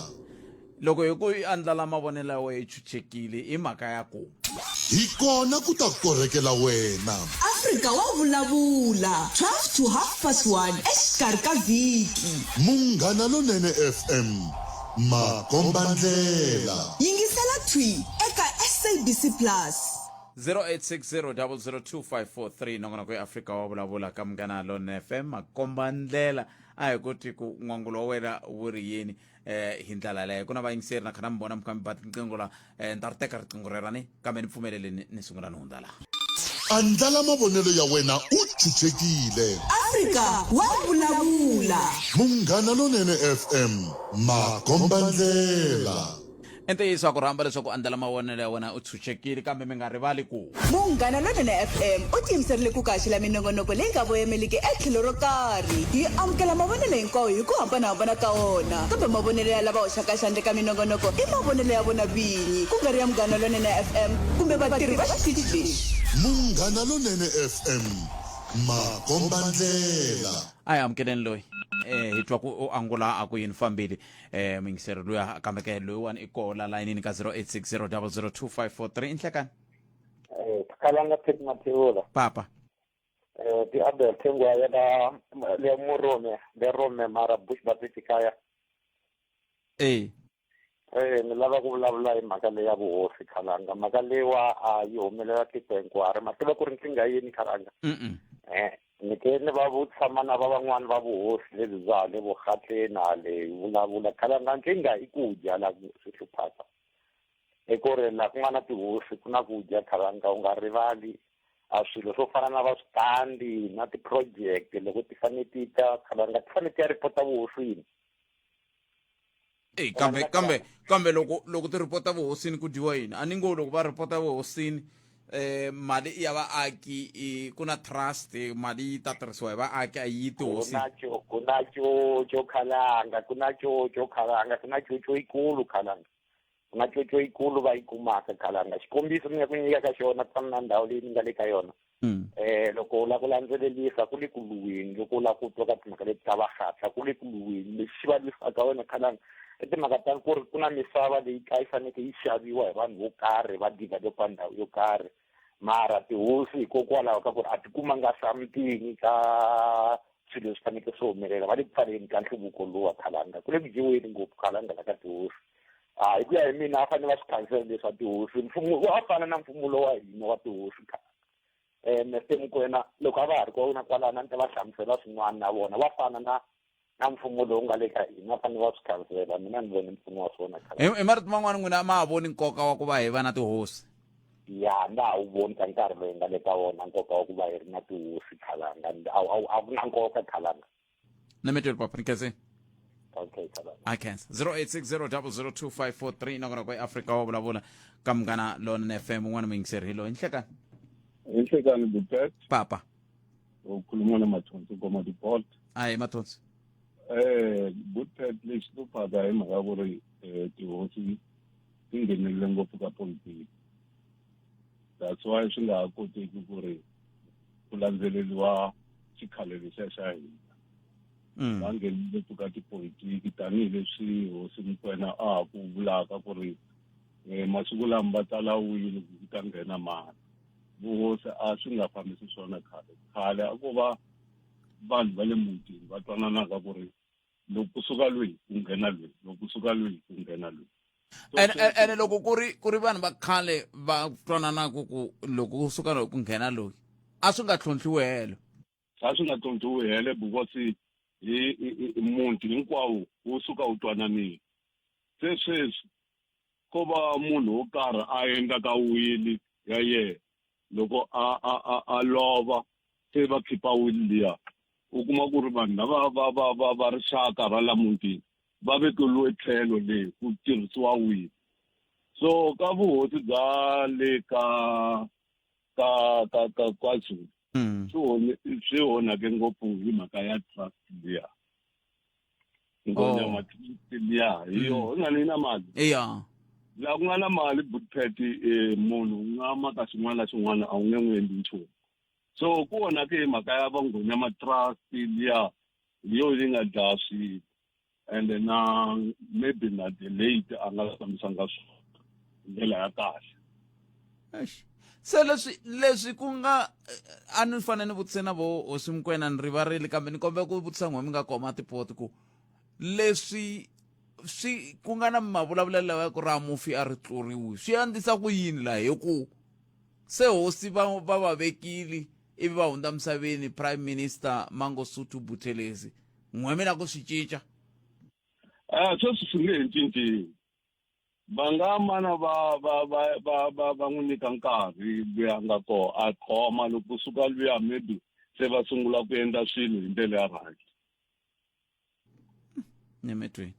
Loko hi ku i andlala mavonelo ya wena i chuchekile i mhaka ya ku. Hi kona ku ta korhekela wena. Afrika wa vulavula, 12 to half past 1 exikarhi ka vhiki. Munghana Lonene FM, makombandlela. Yingisela thwi eka SABC Plus. 0860002543 nongonoko ya Afrika wa vulavula ka Munghana Lonene FM makombandlela a hi koti ku n'wangulo wa wena wu ri yini hi ndlela yaleyo ku na vayingiseri na kha na mi vona mi kha mi ba tinqingho la ni ta ri teka riqingho rero ni kambe ni pfumeleleni ni sungula ni hundza laha. Andlala mavonelo ya wena u chuchekile. Afrika wa vulavula. Munghana Lonene FM, makombandlela. I ntiyiso a ku rhamba leswaku u andlala mavonelo ya wena u tshunxekile kambe mi nga rivali ku. Munghana Lonene FM u tiyimiserile ku ku haxela minongonoko leyi nga voyemeliki etlhelo ro karhi. Hi amukela mavonelo hinkwawo hi ku hambana-hambana ka wona, kambe mavonelo ya lava hoxaka xandla eka minongonoko i mavonelo ya vona vinyi, ku nga ri ya Munghana Lonene FM kumbe vatirhi va xitichi lexi. Munghana Lonene FM, makombandlela. A hi amukeleni loyi hi twa ku u angula a ku yini fambile. Eh muyingiseri luya kambe ke loyiwani i koho la layinini ka 0860 002543 i nhlekani. Kalanga Pete Mathebula. Papa. Ti Abel Thengwa ya la le Murome, le Rome mara Bushbuckridge kaya. Eh. Ni lava ku vulavula hi mhaka leyi ya vuhosi Khalanga. Mhaka leyiwa a yi humelela tiko hinkwaro. Ma tiva ku ri nkingha yini Khalanga? Ni ke ni va vutisa na va van'wani va vuhosi lebyi bya hale vuhatleni hale hi vulavula Khalanga nkingha i ku dya la swi hluphaka. I ku ri la ku nga na tihosi ku na ku dya Khalanga u nga rivali a swilo swo fana na va switandi na ti-project loko ti fanele ti ta Khalanga ti fanele ti ya ripota vuhosini. Ey kambe kambe kambe loko loko ti ripota vuhosini ku dyiwa yini a ni ngo loko va ripota vuhosini mali i ya vaaki i ku na trust mali yi ta tirhisiwa hi vaaki a yi tihosi ku na co ku na coco khalanga ku na coco khalanga ku na coco yikulu khalanga ku na coco yikulu va yi kumaka khalanga xikombiso ni nga ku nyika ka xona ku fana na ndhawu leyi ni nga le ka yona loko u lava ku landzelelisa ku le ku lwiweni loko u lava ku twa ka timhaka leti ta vahatla ku le ku lwiweni lexi xi va lwisaka wena khalanga i timhaka ta ku ri ku na misava leyi ka yi faneke yi xaviwa hi vanhu vo karhi va developa ndhawu yo karhi mara tihosi hikokwalaho ka ku ri a ti kumanga something ka swilo leswi faneke swi humelela va le ku pfaleni ka nhluvuko lowa khalanga ku le ku dyiweni ngopfu khalanga la ka tihosi a hi ku ya hi mina a fanele va swi khansela leswa tihosi mfumo wa fana na mfumo lowa hina wa tihosi Mr Mokoena loko a va ha ri kona kwalano a ni ta va hlamusela swin'wana na vona va fana na na mfumo lowu nga le ka hina va fanele va swi khansela mina ni voni mpfuno wa swona hi marito man'wana n'wina ma ha voni nkoka wa ku va hi va na tihosi ya na ha wu voni ka nkarhi lowu hi nga le ka wona nkoka wa ku va hi ri na tihosi khalanga a ku na nkoka khalanga na mi tweli papa ni khensini okay khalanga I khensa 0860002543 nongonoko eAfrika wa vulavula ka Munghana Lonene FM un'wana muyingiseri hi loyi nhlekani Hi nhlekani Bupet papa u khuluma na Mathonsi Goma Dibolt ayi Mathonsi Bupet lexi hluphaka hi mhaka ku ri tihosi Ti nghenelele ngopfu ka politiki. That's why swi nga ha koteki ku ri ku landzeleriwa xikhale lexiya xa hina. Va nghenele ngopfu ka tipolitiki tanihileswi hosi Mokoena a ha ku vulaka ku ri masiku lama va tsala wili ku ku ta nghena mani. Vuhosi a swi nga fambisi swona khale. Khale a ko va vanhu va le mutini va twananaka ku ri loko kusuka loyi ku nghena loyi, loko kusuka loyi ku nghena loyi. Ene loko ku ri vanhu va khale va twananaka ku loko kusuka loyi ku nghena loyi, a swi nga tlhontlhiwi helo. A swi nga tlhontlhiwi helo because hi muti hinkwawo wu suka wu twananile. Se sweswi ko va munhu wo karhi a endla ka wili ya yena, loko a lova se va khipa wili liya, u kuma ku ri vanhu lava va rixaka ra la mutini va vekeriwe tlhelo le ku tirhisiwa wili. So ka vuhosi bya le ka ka ka ka KwaZulu swi onhake ngopfu hi mhaka ya trust liya. Ngonyama trust liya hi yona nga ni na mali. Laha ku nga na mali Bookpad, munhu u nga maka xin'wana na xin'wana a wu nge n'wi endli nchumu. So ku onhake hi mhaka ya vangonyama trust liya, hi yo yi nga dlaya swilo. And na maybe na the late a nga fambisanga swona hi ndlela ya kahle. Eish. Se leswi ku nga a ni fanele ni vutise na vo hosi Mokoena ni rivarile, kambe ni kombela ku vutisa n'we mi nga koma tipoti ku leswi swi ku nga na mavulavulelo lawa ya ku ra mufi a ri tluriwi swi andzisa ku yini laha, hi ku se hosi va va vekile ivi va hundza misaveni Prime Minister Mangosuthu Buthelezi, n'we mi la ku swi cinca? Sweswi swi nge he cinciwi. Va nga mana va n'wi nyika nkarhi luya nga koho a khoma, loko kusuka luya maybe se va sungula ku endla swilo hi ndlela ya right. Nyemetweni.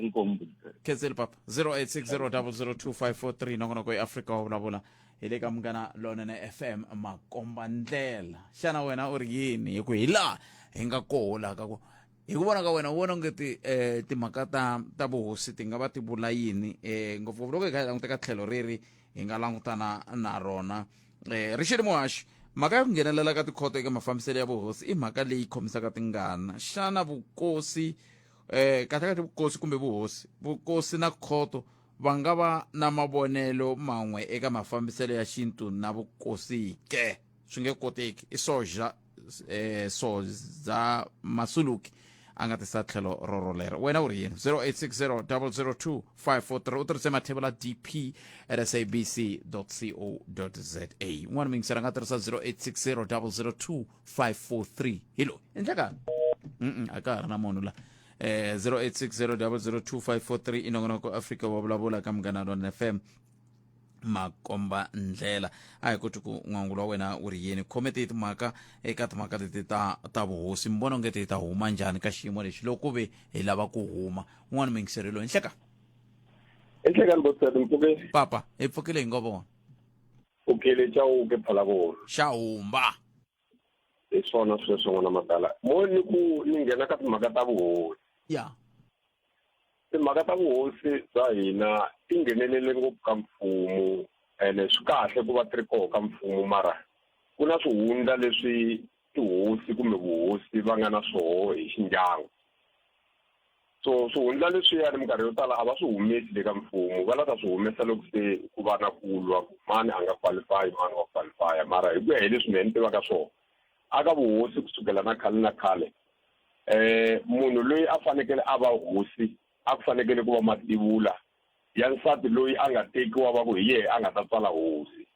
Inkomu. Khenseli papa. 0860002543 nongonoko ya Afrika wa vulavula hi le ka Munghana Lonene FM makomba ndlela. Xana wena u ri yini hi ku hi laha hi nga koho laha ka ku hi ku vona ka wena u vona onge timhaka ta vuhosi ti nga va ti vula yini, ngopfungopfu loko hi kha hi languta ka tlhelo reri hi nga langutana na rona. Rixile Muhaxi, mhaka ya ku nghenelela ka tikhoto eka mafambiselo ya vuhosi i mhaka leyi khomisaka tingana. Xana vukosi, kahle kahle vukosi kumbe vuhosi, vukosi na khoto va nga va na mavonelo man'we eka mafambiselo ya xintu na vukosi ke? Swi nge koteki. I soja, Soza Masuluki a nga tisa tlhelo roro lero. Wena u ri yini? 0860002543 u tirhise mathevula dp at sabc co za. Un'wana muyingiseri a nga tirhisa 0860002543. Hi loyi endlekani a ka ha ri na munhu la. 0860002543 i nongonoko Afrika wa vulavula ka Munghana Lonene FM makomba ndlela. A hi koti ku n'wangulo wa wena u ri yini, khome ti timhaka eka timhaka leti ta vuhosi, mi vona onge ti ta huma njhani ka xiyimo lexi loko ku ve hi lava ku huma? Un'wana muyingiseri loyi, nhleka. Enhlekani Botsati, mpfukeni. Papa, hi pfukile hi ngo vona. Pfukile Chauke Phalaborwa. Xa humba. Hi swona sweswo n'wana madala. Mo ni ku ni nghena ka timhaka ta vuhosi. Timhaka ta vuhosi bya hina ti nghenelele ngopfu ka mfumo, ene swi kahle ku va ti ri koho ka mfumo, mara ku na swihundla leswi tihosi kumbe vuhosi va nga na swoho hi xindyangu. So swihundla leswiyani minkarhi yo tala a va swi humesi le ka mfumo, va la ta swi humesa loko se ku va na ku lwa ku mani a nga qualify, mani wa qualify. Mara hi ku ya hi leswi mehe ni tivaka swona, aka vuhosi kusukela na khale na khale, munhu loyi a fanekele a va hosi a ku fanekele ku va mativula ya nsati loyi a nga tekiwa va ku hi yehe a nga ta tswala hosi.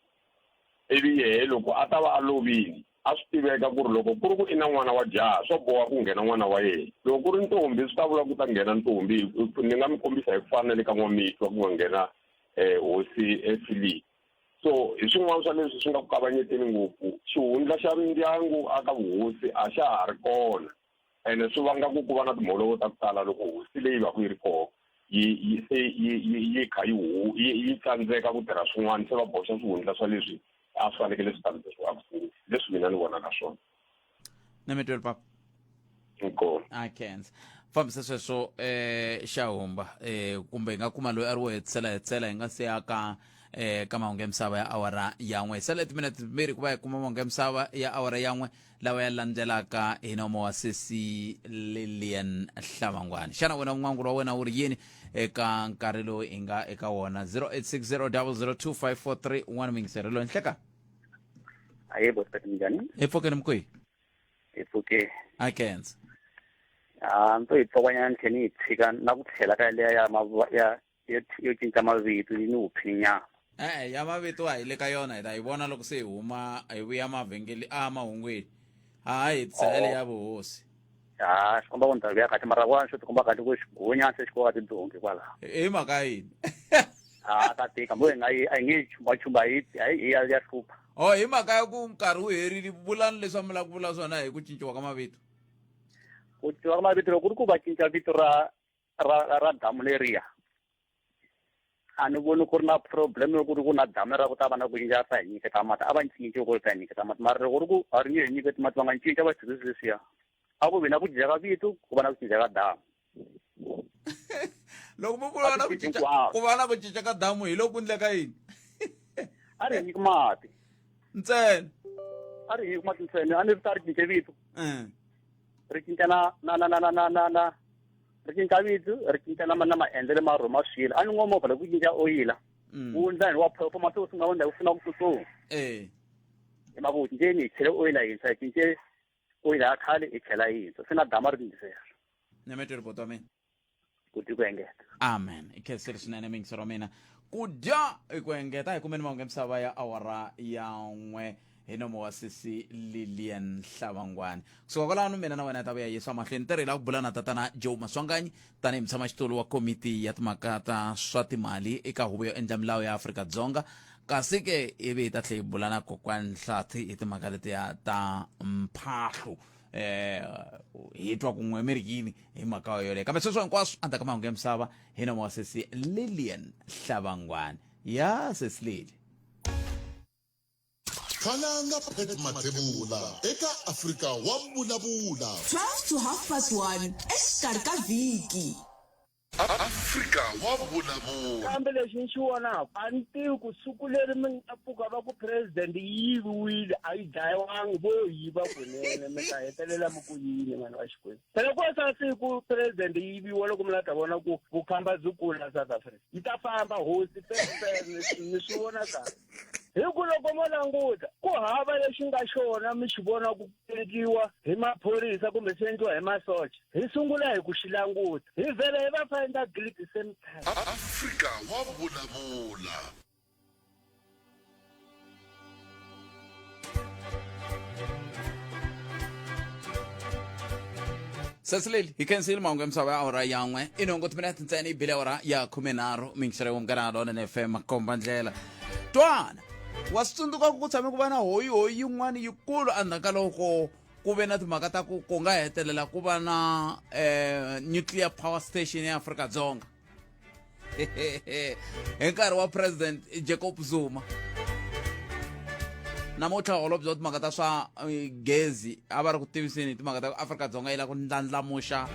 Ivi yehe loko a ta va a lovile, a swi tiveka ku ri loko ku ri ku i na n'wana wa jaha swo boha ku nghena n'wana wa yena, loko ku ri ntombi swi ta vula ku ta nghena ntombi. Ni nga mi kombisa hi ku fana na le ka N'wamitwa ku nga nghena hosi Philip. So hi swin'wana swa leswi swi nga ku kavanyeteni ngopfu, xihundla xa ndyangu aka vuhosi a xa ha ri kona, ene swi vanga ku ku va na timholovo ta ku tala loko hosi leyi va ku yi ri koho yi se yi kha yi hu yi tsandzeka ku tirha swin'wana, se va boxa swihundla swa leswi a swi fanekele swi tsandzekisiwa a ku sungula, leswi mina ni vonaka swona. Na mi tweli papa. Inkomu. I can't. Fambisa sweswo xa humba kumbe hi nga kuma loyi a ri wo hetisela hetisela hi nga se ya ka ka mahungu ya misava ya awara ya n'we. Sale timinete timbirhi ku va hi kuma mahungu ya misava ya awara ya n'we lawa ya landzelaka hi nomo wa sesi Lilian Hlavangwani. Xana wena n'wangulo wa wena wu ri yini eka nkarhi lowu hi nga eka wona? 0860002543 un'wana muyingiseri loyi nhleka. Aye boss, minjhani? Hi pfukeni mkwihi? Hi pfuke. A kenza. Ah, ni to yi pfokwanyana ni tlhe ni yi tshika na ku tlhela ka leya ya ya yo cinca mavito yi ni wuphinyana. E-e, ya mavito a hi le ka yona, hi ta yi vona loko se hi huma hi vuya mavhengele a mahungwini. A ha hetisela ya vuhosi. Ha, swi komba ku ni ta vuya kahle mara kwani swi tikomba kahle ku xigunya se xi koka tidonki kwalaho. Hi mhaka yini? Ha, ta tika mo hi nga yi a hi nge chumbachumba hi hi ya ya hlupha. Oh, hi mhaka ya ku nkarhi wu herile, vulani leswi a mi lava ku vula swona hi ku cinciwa ka mavito. Ku cinciwa ka mavito loko ku ri ku va cinca vito ra ra ra damu leriya a ni voni ku ri na problem loko ku ri ku na damu ra ku ta va na ku cinca ta hi nyiketa mati a va cinci ku ri ta hi nyiketa mati mara loko ku ri ku a ri nge hi nyiketi mati va nga cinca va tshikisi leswiya a ku vi na ku cinca ka vito ku va na ku cinca ka damu. Loko mi vula na ku cinca ku va na ku cinca ka damu hi loko ku endleka yini? A ri hi nyiki mati ntsena. A ri hi nyiki mati ntsena, a ni ri ta ri cince vito. Ri cinca na na na na na na na na ri cinca vito, ri cinca na na maendlelo ma rona ma swilo. A ni ngo movha loko ku cinca oyila wu ndla hi wa performa se wu sungula ku ndla wu sungula ku tsutsuma. Hi mhaka ku cinceni hi chele oyila yintshwa, hi cince oyila ya khale hi chela yintshwa, se na damu a ri cincise. Nyameteri buti wa mina. Ku dya ku engeta. Amen. I khensile swinene miyingiseri wa mina. Ku dya i ku engeta. Hi kumeni mahungu ya misava ya awara ya n'we hi nomo wa sesi Lilian Hlavangwani. Kusuka kwalano mina na wena hi ta vuya yisa mahlweni ntirho hi lava ku bula na tatana Joe Maswanganyi tanihi mutshamaxitulu wa komiti ya timhaka ta swa timali eka huvo yo endla milawu ya Afrika-Dzonga. Kasi ke ivi hi ta tlhela hi bula na kokwani Nhlathi hi timhaka letiya ta mphahlo. Hi twa kun'we mi ri yini hi mhaka yoleyo, kambe sweswo hinkwaswo endzhaku ka mahungu ya misava hi nomo wa sesi Lilian Hlavangwani. Ya sesi Lili. Khalanga Pat Mathebula eka Afrika wa Vulavula. 12 to half past 1 exikarhi ka vhiki. Afrika wa vulavula. Kambe lexi ni xi vonaka, a ni tivi ku siku leri mi nga pfuka va ku president yi yiviwile, a yi dlayiwangi, vo yiva kunene, mi ta hetelela mi ku yini vanhu va Xikwembu? Phela ku sa siku president yi yiviwa loko mi la ta vona ku vukhamba byi kula South Africa. Yi ta famba hosi fefere, ni swi vona kahle. Hi ku loko mo languta, ku hava lexi nga xona mi xi vona ku endliwa hi maphorisa kumbe swi endliwa hi masocha. Hi sungula hi ku xi languta. Hi vhela hi va find guilty same time. Afrika wa vulavula. Sesileli hi khensile mahungu ya misava ya awara yan'we i nhungu timinete ntsena yi bile awara ya khumenharhu mingiselo ya Munghana Lonene FM makomba ndlela twana wa swi tsundzuka ku tshame ku va na hoyihoyi yin'wana yikulu endzhaku ka loko ku ve na timhaka ta ku ku nga hetelela ku va na nuclear power station ya Afrika-Dzonga hi nkarhi wa president Jacob Zuma. Namuntlha holobye wa timhaka ta swa gezi a va ri ku tiviseni hi timhaka ta ku Afrika-Dzonga yi lava ku ndlandlamuxa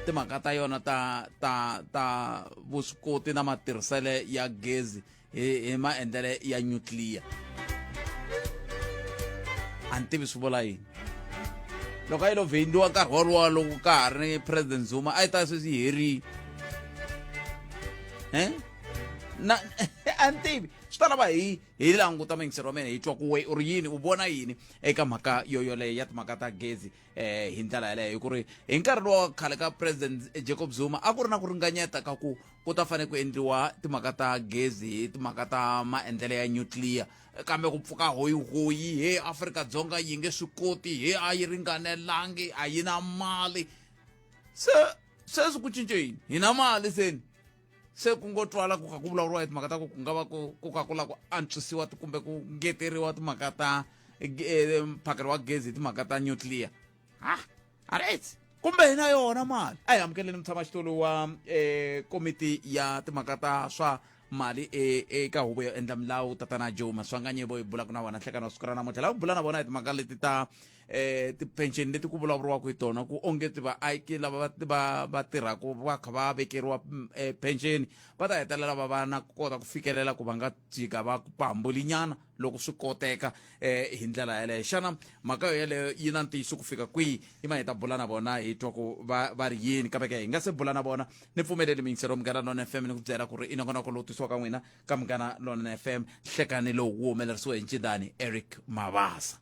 timhaka ta yona ta ta ta vuswikoti na matirhisele ya gezi hi maendlele ya nuclear. A ni tivi swi vula yini. Loko a yi lo vhendiwa nkarhi wolowo loko ka ha ri ni president Zuma a yi ta sweswi yi herile. Na a ni tivi swi ta lava hi hi languta muyingiseri wa mina hi twa ku we u ri yini u vona yini eka mhaka yo yoleyo ya timhaka ta gezi hi ndlela yaleyo, hi ku ri hi nkarhi lowa khale ka president Jacob Zuma a ku ri na ku ringanyeta ka ku ku ta fanele ku endliwa timhaka ta gezi hi timhaka ta maendlelo ya nuclear, kambe ku pfuka hoyihoyi he Afrika-Dzonga yi nge swi koti, he a yi ringanelangi, a yi na mali. Se sweswi ku cince yini? Hi na mali seni se ku ngo twala ku kha ku vulavuriwa hi timhaka ta ku ku nga va ku ku kha ku lava ku antswisiwa kumbe ku ngeteriwa timhaka ta mphakelo wa gezi hi timhaka ta nuclear. Ha alright, kumbe hi na yona mali. A hi amukeleni mutshamaxitulu wa komiti ya timhaka ta swa mali eka huvo yo endla milawu tatana Joe Maswanganyi vo hi bulaka na vona nhlekani wa siku ra namuntlha. Lava ku bula na vona hi timhaka leti ta eh ti-pension leti ku vulavuriwaka hi tona ku onge ti vaaki lava va va va tirhaka va kha va vekeriwa eh, pension va ta hetelela va va na kota ku fikelela ku va nga jika va ku pambulinyana loko swi koteka eh hi ndlela yeleyo xana mhaka yo yeleyo yi na ntiyiso ku fika kwihi yi ma hi ta bula na vona hi twa ku va va ri yini kambe ke hi nga se bula na vona ni pfumeleli miyingiselo Munghana Lonene FM ni ku byela ku ri i nongonoko lowu tisiwaka n'wina ka Munghana Lonene FM nhlekani lowu wu humelerisiwe hi ncindani Eric Mavasa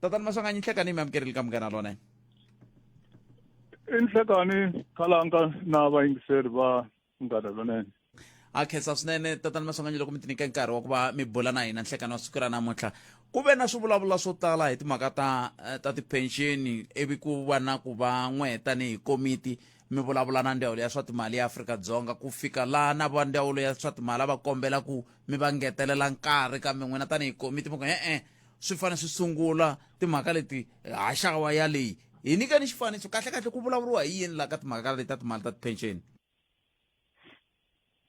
tatani Maswanganyi nhlekani mi amukerile ka Munghana Lonene I nhlekani khalanga na vayingiseri va Munghana Lonene a khensa swinene tatana Maswanganyi loko mi tinyika nkarhi wa ku va mi bula na hina nhlekani wa siku ra namuntlha ku ve na swivulavula swo tala hi timhaka ta eh, ta tipensheni ivi ku va na ku va n'we tanihi komiti mi vulavula na ndzawulo ya swa timali ya Afrika-Dzonga ku fika laha na va ndzawulo ya swa timali a va kombela ku mi va ngetelela nkarhi kambe n'wina tanihi komiti mi ku e-e swi fanele swi sungula timhaka leti haxawa ya leyi hi nyikeni xifaniso kahle-kahle ku vulavuriwa hi yini laha ka timhaka leti ta timali ta tipensheni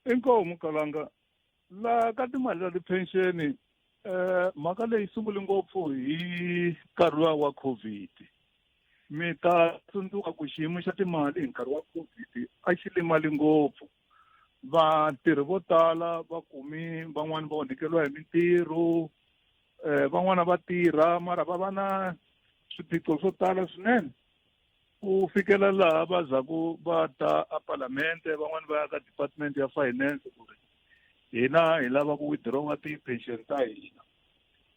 Inkomu Kalanga la ka timali ta tipensheni eh mhaka leyi sungule ngopfu hi nkarhi luwa wa COVID mi ta tsundzuka ku xiyimo xa timali hi nkarhi wa COVID a xi limali ngopfu vatirhi vo tala va kumi van'wani va onhekeriwa hi mintirho eh van'wana va tirha mara va va na swiphiqo swo tala swinene ku fikela laha va zaku va ta a palamente van'wani va ya ka department ya finance ku ri hina hi lava ku withdraw ti-pension ta hina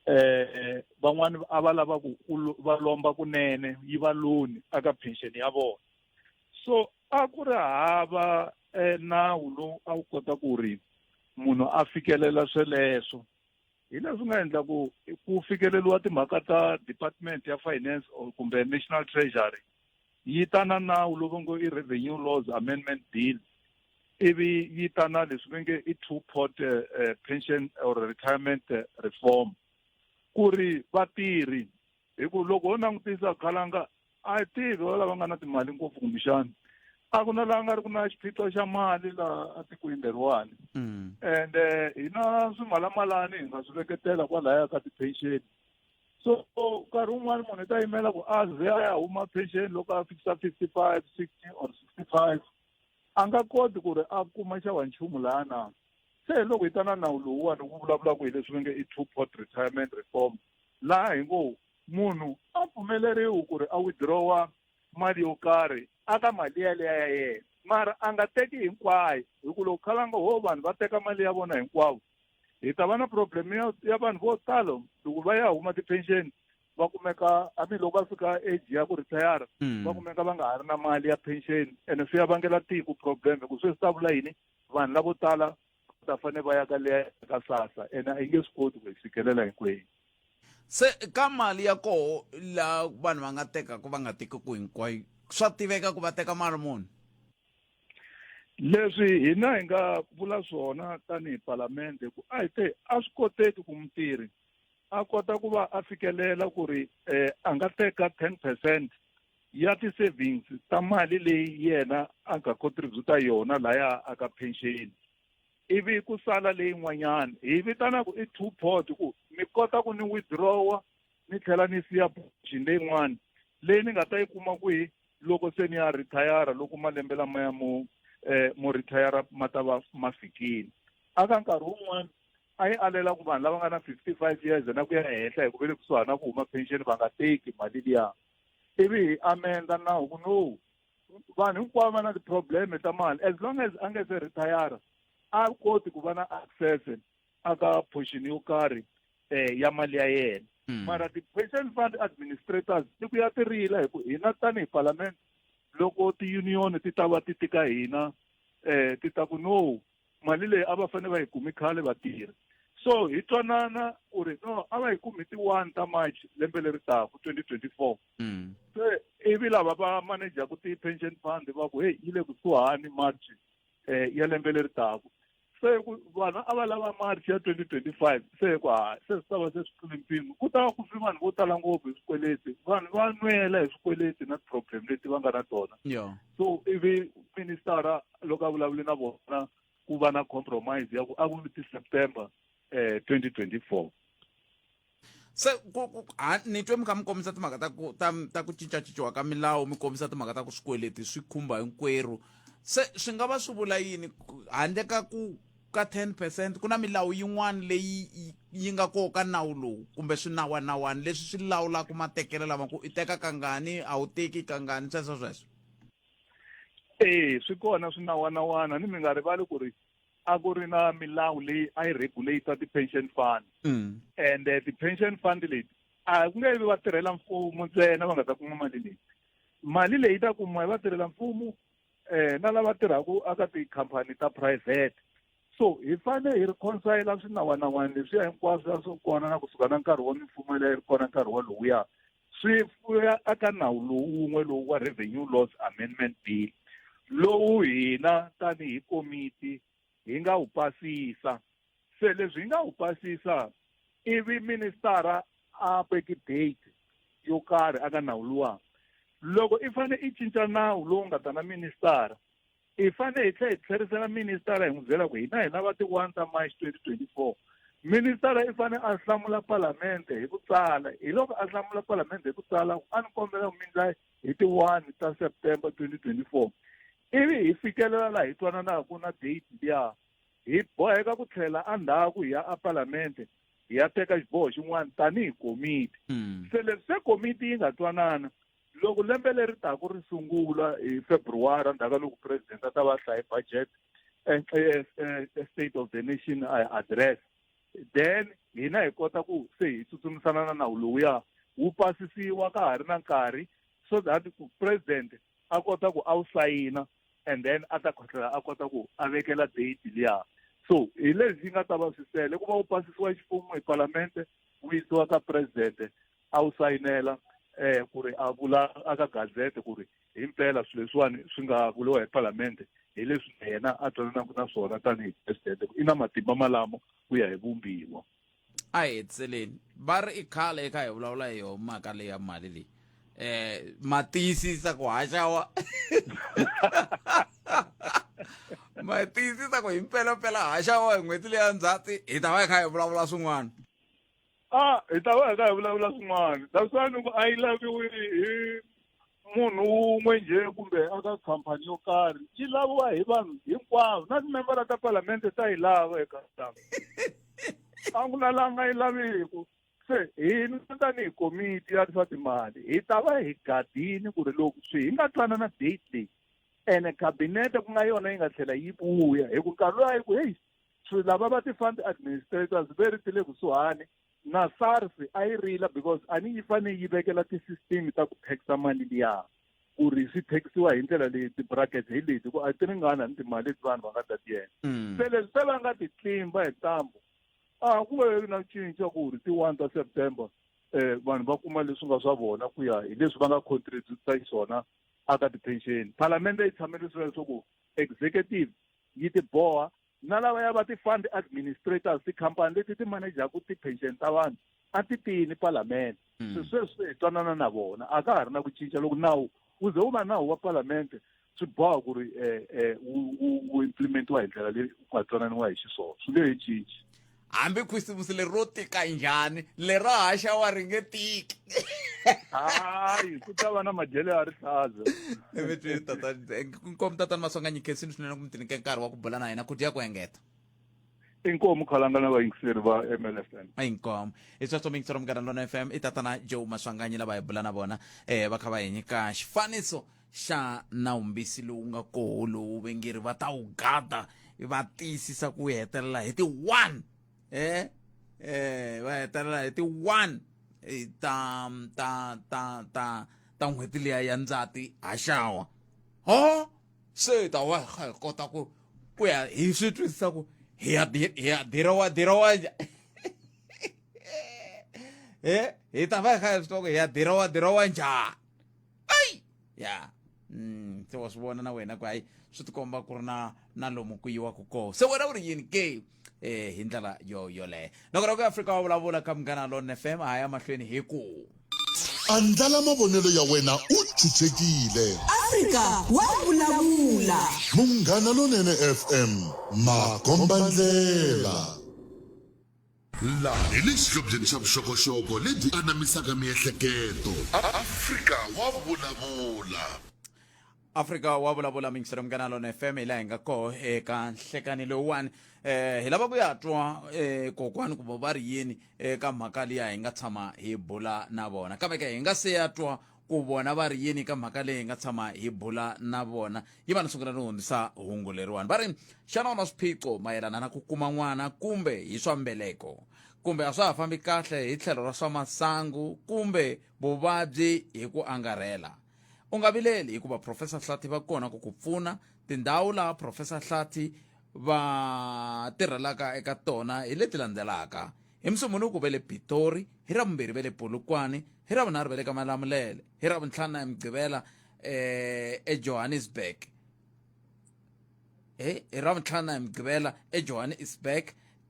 eh van'wani a va lava ku va lomba kunene yi va loan aka pension ya vona so a ku ri hava eh, nawu lowu a wu kota ku ri munhu a fikelela sweleswo hi leswi nga endla ku ku fikeleriwa timhaka ta department ya finance or kumbe national treasury yi ta na nawu lowu ngo i revenue laws amendment bill ivi yi ta na leswi va nge i two pot uh, pension or retirement eh, reform ku ri vatirhi hi ku loko ho langutisa khalanga a hi tivi va lava nga na timali ngopfu kumbexana a ku na laha nga ri ku na xiphiqo xa mali laha atikweni leriwani mm. and eh, hi na swimalamalani hi nga swi veketela kwalaya ka ti-pension so nkarhi wun'wani munhu i ta yimela ku a ze a ya huma pension loko a fikisa 55 60 or 65 a nga koti ku ri a kuma xavanchumu laha na se hi loko hi ta na nawu lowuwani wu vulavulaka hi leswi va nge i two pot retirement reform laha hi ngo munhu a pfumeleriwi ku ri a withdrawa mali yo karhi aka mali yaleya ya yena mara a nga teki hinkwayo hi ku loko khalanga ho vanhu va teka mali ya vona hinkwavo hi ta va na problem ya, ya vanhu vo talo loko va ya huma ti-pension va kumeka I mean loko va fika age ya ku retire mm. va kumeka va nga ha ri na mali ya pension ene swi ya vangela tiko problem hi ku sweswi ta vula yini vanhu lavo tala va ta fanele va ya ka leya ka sasa ene a yi nge swi koti ku hi fikelela hinkwenu se ka mali ya koho la vanhu va nga tekaka va nga tekiku hinkwayo swa tiveka ku va teka mali muni leswi hina hi nga vula swona tanihi palamende ku a hi te a swi koteki ku mutirhi a kota ku va a fikelela ku ri eh, a nga teka 10 percent ya ti-savings ta mali leyi yena a nga contributa yona laya aka pension ivi ku sala leyin'wanyana hi vitana ku i two pot ku mi kota ku ni withdrawa ni tlhela ni siya pension leyin'wana leyi ni nga ta yi kuma kwihi loko se ni ya retire loko malembe lamaya mo eh, mo retire ma ta va ma fikile aka nkarhi wun'wana a yi alela ku vanhu lava nga na 55 years na ku ya henhla hi ku ve le kusuhani na ku huma pension va nga teki mali liya ivi hi amenda nawu ku no vanhu hinkwavo va na ti-problem ta mali as long as a nga se retire a koti ku va na access aka portion yo karhi eh ya mali ya yena mm. mara ti-pension fund administrators ti ku ya ti rila hi ku hina tanihi parliament loko ti-union ti ta va ti tika hina eh ti ta ku no mali leyi a va fanele va yi kumi khale vatirhi so hi twanana ku ri no a va yi kumi ti-one ta march lembe leri taku 2024 mm. se ivi lava va manajaku ti-pension fund va ku heyi yi le kusuhani march eh ya lembe leri taku se ku vanhu a va lava march ya 2025 se ku ha se swi ta va se swi tlule mpimo ku ta va ku fi vanhu vo tala ngopfu hi swikweleti vanhu va nwela hi swikweleti na ti-problem leti va nga na tona so ivi ministara loko a vulavule na vona ku va na compromise ya ku a ku ti September eh 2024 Se ku ku ha ni twe mi kha mi kombisa timhaka ta ku ta ta ku cincacinciwa ka milawu, mi kombisa timhaka ta ku swikweleti swi khumba hinkwerhu. Se swi nga va swi vula yini handle ka ku ka 10 percent ku na milawu yin'wana leyi yi nga koho ka nawu lowu kumbe swinawanawana leswi swi lawulaka matekelo lama ku i teka kangani a wu teki kangani sweswo sweswo? Ee, swi kona swinawanawana ni mi nga rivali ku ri a ku ri na milawu leyi a yi regulate ti-pension fund. And ti-pension fund leti a ku nge vi vatirhela mfumo ntsena va nga ta kuma mali leyi. Mali leyi ta kumiwa hi vatirhela mfumo na lava tirhaka aka tikhampani ta private. So hi fanele hi reconcile swinawanawana leswiya hinkwaswo a swi kona na kusuka na nkarhi wa mimfumo leyi ri kona nkarhi wa lowuya, swi fuya aka nawu lowu wun'we lowu wa Revenue Laws Amendment Bill, lowu hina tanihi komiti hi nga wu pasisa. Se leswi hi nga wu pasisa, ivi ministara a veki date yo karhi aka nawu luwa. Loko i fane i cinca nawu lowu nga ta na ministara, i fane hi tlhela hi tlherisela ministara hi n'wi byela ku hina hi lava ti-1 ta March 2024. Ministara i fane a hlamula palamende hi ku tsala. Hi loko a hlamula palamende hi ku tsala, a ni kombela ku mi ndla hi ti-1 ta September 2024, ivi hi fikelela laha hi twananaka na date liya, hi boheka ku tlhela endzhaku hi ya aparlamente hi ya teka xiboho xin'wana tanihi komiti. Se leswi se komiti yi nga twanana, loko lembe leri taku ri sungula hi February, endzhaku ka loko president a ta va hlaye budget, State of the Nation address, then hina hi kota ku se hi tsutsumisana na nawu lowuya wu pasisiwa ka ha ri na nkarhi, so that ku president a kota ku a wu sayina, and then a ta tlhela a kota ku a vekela date liya. So hi leswi yi nga ta va swi sele ku va wu pasisiwa ximfumo hi palamende, wu yisiwa ka president a wu sayinela, ku ri a vula aka gazette ku ri himpela swilo leswiwani swi nga vuriwa hi palamende hi leswi yena a twananaka na swona tanihi president, i na matimba malamo ku ya hi vumbiwa. A hi hetiseleni, va ri i khale eka hi vulavula hi yoho mhaka leyi ya mali leyi, ma tiyisisa ku haxawa, ma tiyisisa ku himpelampela haxawa hi n'hweti leya Ndzhati, hi ta va hi kha hi vulavula swin'wana? A hi ta va hi kha hi vulavula swin'wana. That's why ni ku a yi laviwi hi munhu wun'we njhe kumbe aka khampani yo karhi, yi laviwa hi vanhu hinkwavo, na timembara ta palamende ta yi lava eka tama a ku na la nga yi laviku. Se hina tanihi komiti ya swa timali hi ta va hi gadini ku ri loko swi hi nga twana na date leyi, ene khabinete ku nga yona yi nga tlhela yi vuya hi ku nkarhi loyi a yi ku heyi swi lava va ti-fund administrators ve ri ti le kusuhani na SARS a yi rila, because a ni yi fanele yi vekela ti-system ta ku taxa mali liya, ku ri swi taxiwa hi ndlela leyi, ti-brackets hi leti, ku a ti ringana ni timali leti vanhu va nga ta ti endla. Se leswi se va nga ti tlimba hi ntambu, a ku ve na cinca ku ri ti-1 ta September vanhu va kuma leswi nga swa vona ku ya hi leswi va nga contributa xiswona aka ti-pension. Palamende yi tshamele sweswo leswaku executive yi ti boha na lavaya va ti-fund administrators, tikhampani leti ti manajaku ti-pension ta vanhu, a ti tini palamende. Se sweswi hi twanana na vona, a ka ha ri na ku cinca. Loko nawu wu ze wu va nawu wa palamende, swi boha ku ri wu implementiwa hi ndlela leyi ku nga twananiwa hi xiswona, swi nge he cinci. Hambi khisimusi leri ro tika njhani, lera haxawa ri nge tiki. Hayi, ku ta va na madyelo ya rihlaza. Inkomu tatana Maswanganyi, khensini swinene ku mi tinyike nkarhi wa ku bula na hina, ku dya ku engeta. Inkomu khalanga na vayingiseri va MLFM. Inkomu hi sweswo muyingiseri wa Munghana Lona FM, i tatana Joe Maswanganyi lava hi bula na vona, va kha va hi nyika xifaniso xa nawumbisi lowu nga koho lowu vengeri va ta wu gada va tiyisisa ku hetelela hi ti 1, va hetelela hi ti 1 ta ta ta ta ta n'hweti liya ya Ndzati haxawa. Ho se hi ta va hi kha hi kota ku ya hi swi twisisa ku hi ya hi ya dirowa dirowa hi ta va hi kha hi swi tiva ku hi ya dirowa dirowa njhani. Ai ya, se wa swi vona na wena ku hayi swi tikomba ku ri na lomu ku yiwaka koho. Se wena u ri yini ke hi ndlela yo yoleyo? Nongonoko ya Afrika wa vulavula ka Munghana Lone FM, ha ya mahlweni hi ku Andlala mavonelo ya wena u chuchekile. Afrika wa vulavula. Munghana Lonene FM, makombandlela. Laha hi le xihlobyeni xa vuxokoxoko lebyi anamisaka miehleketo. Afrika wa vulavula. Afrika wa vulavula mingiselo Munghana Lona FM hi laha hi nga koho eka nhlekani lowuwani eh hi lava ku ya twa eh kokwani ku va ri yini eka mhaka liya hi nga tshama hi bula na vona kambe ke hi nga se ya twa ku vona va ri yini ka mhaka leyi hi nga tshama hi bula na vona yi va ni sungula ni hundzisa hungu leriwani va ri xana u na swiphiqo mayelana na ku kuma n'wana kumbe hi swa mbeleko kumbe a swa ha fambi kahle hi tlhelo ra swa masangu kumbe vuvabyi hi ku angarhela u nga vileli hikuva professor hlathi va kona ku ku pfuna tindhawu laha professor hlathi va tirhelaka eka tona hi leti landzelaka hi musumbunuku va le pitori hi ravumbirhi va le polokwane hi ravunharhu va le ka malamulele hi ravuntlhanu na hi mugqivela eh ejohannesburg hi ravuntlhanu na hi mugqivela ejohannesburg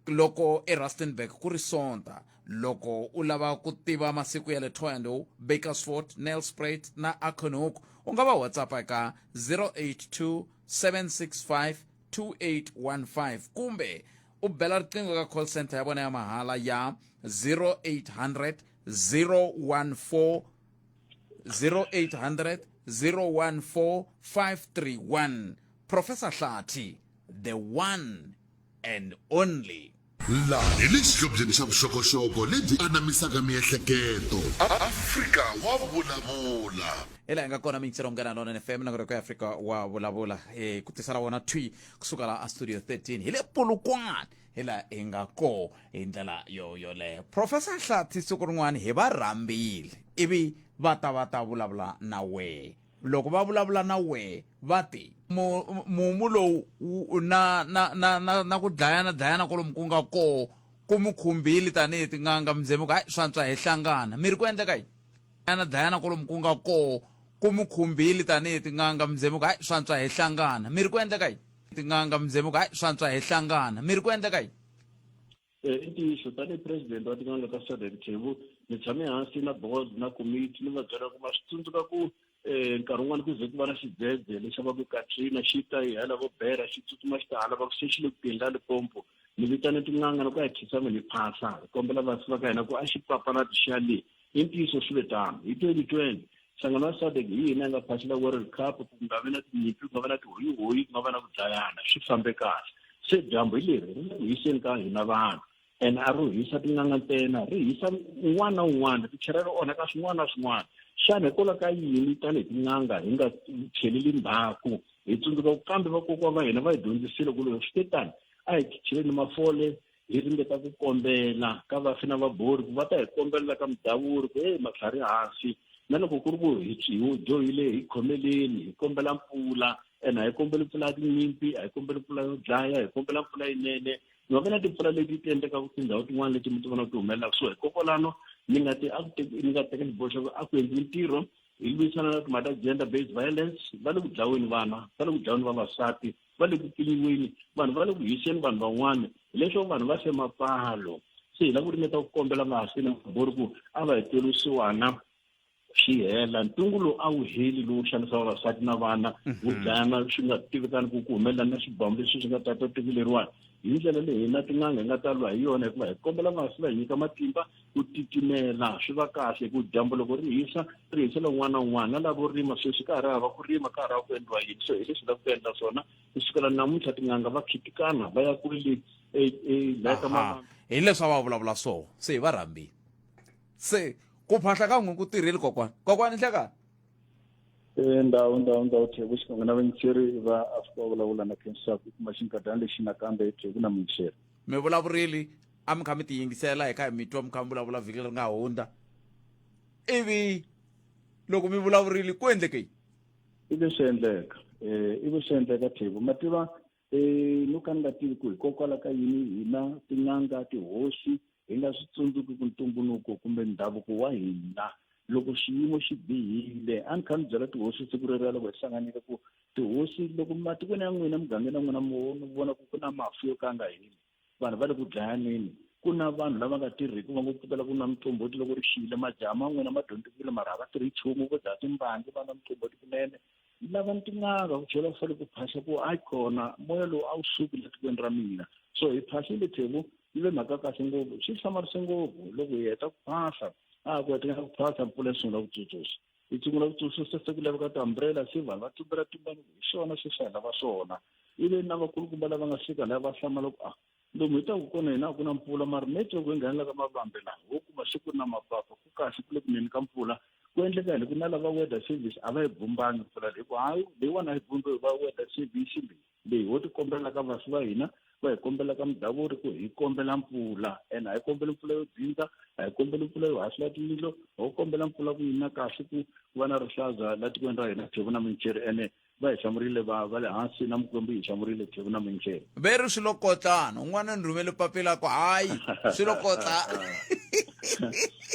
loko erustenburg ku ri sonta loko u lava ku tiva masiku ya le thohoyandou bakersfort nelspruit na acornhoek u nga va whatsapp eka 082 765 2815 kumbe u bela riqingho ka call center ya vona ya mahala ya 0800 014 0800 014 531 Professor Hlathi the one and only Laha hi le xihlobyeni xa vuxokoxoko lebyi anamisaka miehleketo. Afrika wa vulavula. Hi laha hi nga kona miyingiselo Munghana Lonene FM na ku Afrika wa vulavula eh, ku tisela wona thwi kusuka laha a studio 13 hi le Polokwane hi laha hi nga koho hi ndlela yo yoleyo Professor Hlathi siku rin'wana hi va rhambile ivi va ta va ta vulavula na wehe loko va vulavula na wehe va te mumu lowu na na na na na ku dlayana dlayana kolomu ku nga koho ku mi khumbile tanihi tin'anga mi ku hayi swantswa hi hlangana mi ri ku endleka yini dlayana dlayana kolomu ku nga koho ku mi khumbile tanihi tin'anga mi ku hayi swantswa hi hlangana mi ri ku endleka yini tin'anga mi ku hayi swantswa hi hlangana mi ri ku endleka yini I ntiyiso tanihi president wa tin'anga ta SADC Thembu ni tshame hansi na board na committee ni va byela ku ma swi tsundzuka ku nkarhi wun'wani ku ze ku va na xidzedze lexi va ku Katrina xi ta hi hala vo Bera xi tsutsuma xi ta hala va ku se xi le ku teni la Limpopo ni vitane tin'anga na ku ya hi khinsama hi phahla hi kombela vafi va ka hina ku a xi papalati xiya le i ntiyiso swi ve tano hi 2020 nhlangano wa SADC hi hina hi nga phahlela World Cup ku nga vi na tinyimpi ku nga va na tihoyihoyi ku nga va na ku dlayana swi fambe kahle se dyambu hi leri ri le ku hiseni ka hina vanhu and a ro hisa tin'anga ntsena ri hisa un'wana na un'wana ri tlhela ri onhaka swin'wana na swin'wana xana hikwalaho ka yini tanihi tin'anga hi nga tlheleli ndzhaku hi tsundzuka ku kambe vakokwa va hina va hi dyondzisile ku loko swi te tani a hi cheleni mafole hi ringeta ku kombela ka vafi na vabori ku va ta hi kombelela ka mudavuri ku heyi matlhari hansi na loko ku ri ku hi dyohile hi khomeleni hi kombela mpfula ene a hi kombeli mpfula ya tinyimpi a hi kombeli mpfula yo dlaya hi kombela mpfula yinene mi va na timpfula leti ti endlekaka tindhawu tin'wana leti mi ti vonaka ti humelelaka so hikokwalano ni nga ti a ku ni nga teka xiboho xa ku a ku endliwi ntirho hi lwisana na timhaka ta gender based violence va le ku dlaweni vana va le ku dlaweni vavasati va le ku pfinyiweni vanhu va le ku hiseni vanhu van'wana hileswaku vanhu va fe mapfalo se hi lava ku ringeta ku kombela vafi na mabori ku a va hi tweli vusiwana swi hela ntungu lowu a wu heli lowu xanisa vavasati na vana wu dlayana swi nga tivekani ku ku humelela na xibamu lexi swi nga tata tiko leriwani hi ndlela leyi hina tin'anga hi nga ta lwa hi yona hikuva hi kombela vafi va hi nyika matimba ku titimela swi va kahle ku dyambu loko ri hisa ri hisela un'wana na un'wana na lavo rima sweswi ka ha ri hava ku rima ka ha ri hava ku endliwa yini so hi leswi lava ku endla swona ku sukela namuntlha tin'anga va khitikana va ya kwele laha ka mavandla hi leswi a va vulavula swona se hi va rhambile se ku phahla ka n'we ku tirhile kokwana kokwana nhlekani Ndhawu ndhawu ndhawu Theko xikan'we na vayingiseri va Afrika va vulavula na Khensani ku kuma xinkadyana lexi nakambe Theko na muyingiseri. Mi vulavurile a mi kha mi tiyingisela hi kha hi mi twa mi kha mi vulavula vhiki leri nga hundza ivi loko mi vulavurile ku endleke yini? Ivi swi endleka ivi swi endleka Theko ma tiva no ka ni nga tivi ku hikokwalaho ka yini hina tin'anga tihosi hi nga swi tsundzuki ku ntumbuluko kumbe ndhavuko wa hina loko xiyimo xi bihile a ni kha ni byela tihosi siku reriya loko hi hlanganile ku tihosi loko matikweni ya n'wina mugangeni ya n'wina mi vona ku ku na mafu yo ka nga heli vanhu va le ku dlayaneni ku na vanhu lava nga tirhiki va ngo pfukela ku nwa miqombhoti loko ri xile majaha ma n'wina ma dyondzekile mara a va tirhi nchumu vo dzaha timbangi va nwa miqombhoti kunene lava ni tin'anga ku tlhela ku fanele ku phahla ku hayi kona moya lowu a wu suki la tikweni ra mina so hi phahlile Thebo. Yi ve mhaka kahle ngopfu swi hlamarise ngopfu loko hi heta ku phahla a ku heteka ku phahla mpfula yi sungula ku tsutsusa yi sungula ku tsutsusa se ku laveka ti-umbrella se vanhu va tumbela tumbela hi swona sweswi a hi lava swona ivi na vakulukumba lava nga fika lava va hlamala ku a lomu hi taku kona hina a ku na mpfula mara network yi nghenela ka mavambe laha ho kuma se ku ri na mapapa ku kahle ku le ku neni ka mpfula ku endleka yini ku na lava weather service a va yi bvumbangi mpfula leyi ku hayi leyiwani a yi bvumbiwi va weather service leyi leyi ho ti kombela ka vafi va hina va hi kombela ka mudavuri ku hi kombela mpfula ene a hi kombeli mpfula yo dzindza a hi kombeli mpfula yo hasula tiyindlo ho kombela mpfula ku yina kahle ku va na rihlaza la tikweni ra hina thevu na minceri ene va hi hlamurile va va le hansi na mukwembu yi hi hlamurile thevu na minceri ve ri swi lo kotlana un'wana ni rhumele papila ku hayi swi lo kotlana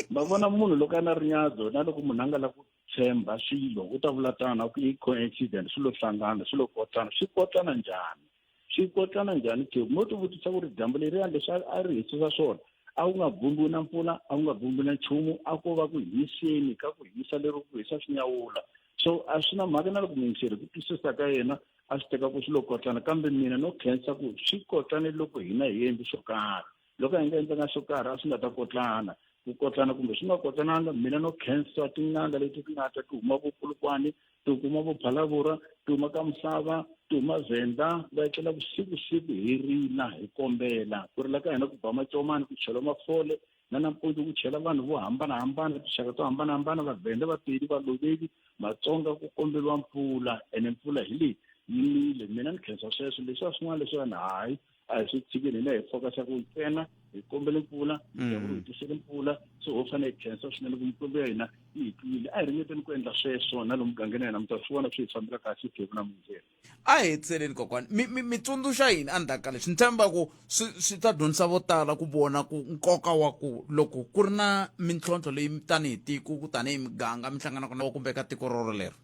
ma vona munhu loko a na rinyadzo na loko munhu a nga la ku tshemba swilo u ta vula tana ku i coincidence swi lo hlangana swi lo kotlana swi kotlana njhani swi kotlana njhani ke mo ti vutisa ku ri dyambu leriya leswi a ri hisisa swona a wu nga bvumbiwi na mpfula a wu nga bvumbiwi na nchumu a ko va ku hiseni ka ku hisa lero ku hisa swi nyawula so a swi na mhaka na loko muyingiseri ku twisisa ka yena a swi teka ku swi lo kotlana kambe mina no khensa ku swi kotlane loko hina hi endli swo karhi loko a hi nga endlanga swo karhi a swi nga ta kotlana ku kotlana kumbe swi nga kotlananga mina no khensa tin'anga leti ti nga ta ti huma vo Polokwane ti huma vo Phalavura ti huma ka Misava ti huma Venda va etlela vusiku siku hi rila hi kombela ku rila ka hina ku ba macomani ku chela mafole na nampundzu ku chela vanhu vo hambanahambana tinxaka to hambanahambana Vavhenda Vapedi Valuveli Matsonga ku komberiwa mpfula ene mpfula hi leyi yi nile mina ni khensa sweswo leswiya swin'wana leswiwani hayi a hi swi tshikeni hina hi focus ku ntsena hi kombele mpfula mm. hi tisele mpfula so ho fanele hi khensa swinene ku mikwembu ya hina yi hi twile a hi ringeteni ku endla sweswo na lomu mugangeni ya hina mi ta swi vona swi hi fambela kahle hi na mindzela a hi hetiseleni kokwani mi mi mi tsundzuxa yini endzhaku ka leswi ni tshemba ku swi swi ta dyondzisa vo tala ku vona ku nkoka wa ku loko ku ri na mintlhontlho leyi tanihi tiko ku tanihi miganga mi hlanganaka na kumbe ka tiko roro lero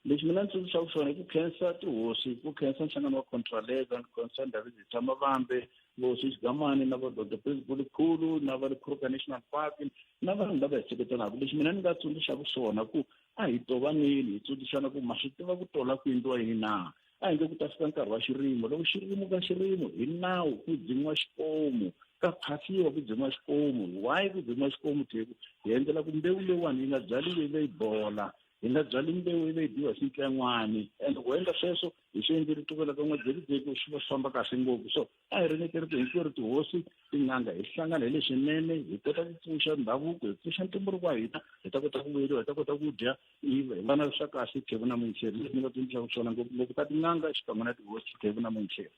Lexi mina ni tsundzuxaka xona i ku khensa tihosi, ku khensa nhlangano wa Contralesa, ni khensa Ndhavezitha Mavambe, Hosi Xigamani na va Doctor Principal Khulu na va le Kruger National Park na vanhu lava hi seketelaka. Lexi mina ni nga tsundzuxaka xona ku a hi tovaneni hi tsundzuxana ku ma swi tiva ku tola ku endliwa yini na. A hi nge ku ta fika nkarhi wa xirimo, loko xirimo ka xirimo hi nawu ku dzimiwa xikomu, ka phahliwa ku dzimiwa xikomu. Why ku dzimiwa xikomu Theku? Hi endlela ku mbewu leyiwani yi nga byaliwi yi ve yi bola. Hi nga byali mbewu ivi yi dyiwa hi swintlen'wani and loko ho endla sweswo hi swi endlile tukela ka n'wadzekedzeke swi va swi famba kahle ngopfu so a hi ringeteni ku hinkwerhu tihosi tin'anga hi hlangana hi leswinene hi kota ku pfuxa ndhavuko hi pfuxa ntumbuluko wa hina hi ta kota ku vuyeriwa hi ta kota ku dya hi va na swa kahle thevu na muyingiseri leswi ni nga tsundzuxaka swona ngopfungopfu ka tin'anga xikan'we na tihosi thevu na muyingiseri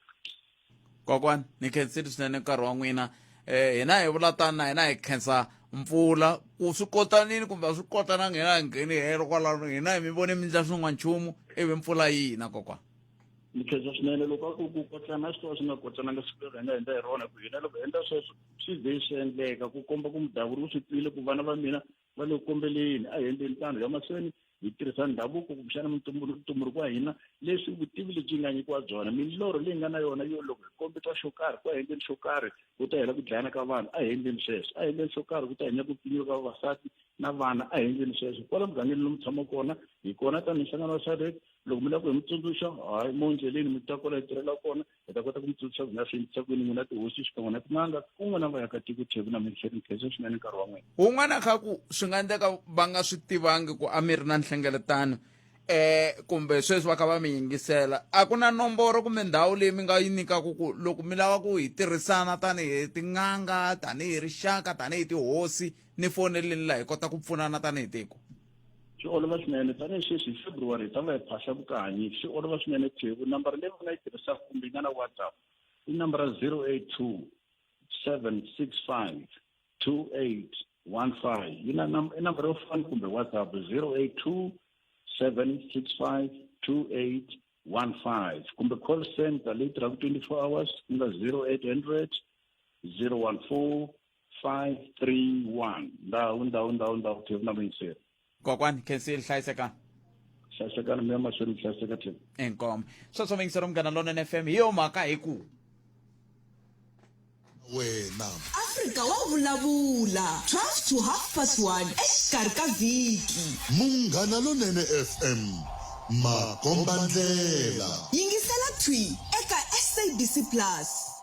Kokwani ni khensile swinene nkarhi wa n'wina eh hina hi vula tani na hina hi khensa mpfula ku swi kotanini kumbe a swi kotananga hina hi ngheni helo kwalano hina hi mi vone mi ndla swin'wana nchumu ivi mpfula yi na kokwani ni khensa swinene loko a ku ku kotlana swi tova swi nga kotlananga siku leri hi nga endla hi rona ku hina loko hi endla sweswo swi ze swi endleka ku komba ku mudavuri u swi twile ku vana va mina va le ku kombeleni a hi endleni tano ya mahlweni hi tirhisa ndhavuko kumbexana ntumbuluko wa hina leswi vutivi lebyi nga nyikiwa byona milorho leyi nga na yona yo loko hi kombetiwa xo karhi ku a endleni xo karhi ku ta hela ku dlayana ka vanhu a hi endleni sweswo a hi endleni xo karhi ku ta henya ku pfinyiwa ka vavasati na vana a hi endleni sweswo kwala mugangeni lomu tshamaka kona hi kona tanihi nhlangano wa SADC loko mi lava ku hi mi tsundzuxa hayi mo ndleleni mi ta kwala hi tirhela kona hi ta kota ku mi tsundzuxa ku nga swi endlisa ku yini n'wina tihosi xikan'we na tin'anga kun'we na vaakatiko theku na minhleni khensa swinene nkarhi wa n'wina wun'wana kha ku swi nga endleka va nga swi tivangi ku a mi ri na nhlengeletano eh kumbe sweswi va kha va mi yingisela a ku na nomboro kumbe ndhawu leyi mi nga yi nyikaka ku loko mi lava ku hi tirhisana tanihi tin'anga tanihi rixaka tanihi tihosi ni foneleni laha hi kota ku pfunana tanihi tiko Swi olova swinene tanihi sweswi hi February hi ta va hi phahla vukanyi swi olova swinene Thevu nambara leyi va nga yi tirhisaka kumbe yi nga na WhatsApp i nambara 082 765 2815 yi na i nambara yo foni kumbe WhatsApp 082 765 2815 kumbe call center leyi tirhaka 24 hours ku nga 0800 014 531 ndhawu ndhawu ndhawu ndhawu thevu na vuyingiseri kokwani khensile hlayisekani hlayisekani mi ya mahlweni hlayiseka thevu inkomo sweswo vuyingiseri munghana lonene fm hi yo mhaka hi ku wena Afrika wa vulavula 12 to half past 1 exikarhi ka vhiki munghana lonene fm makombandlela yingisela thwi eka sabc plus.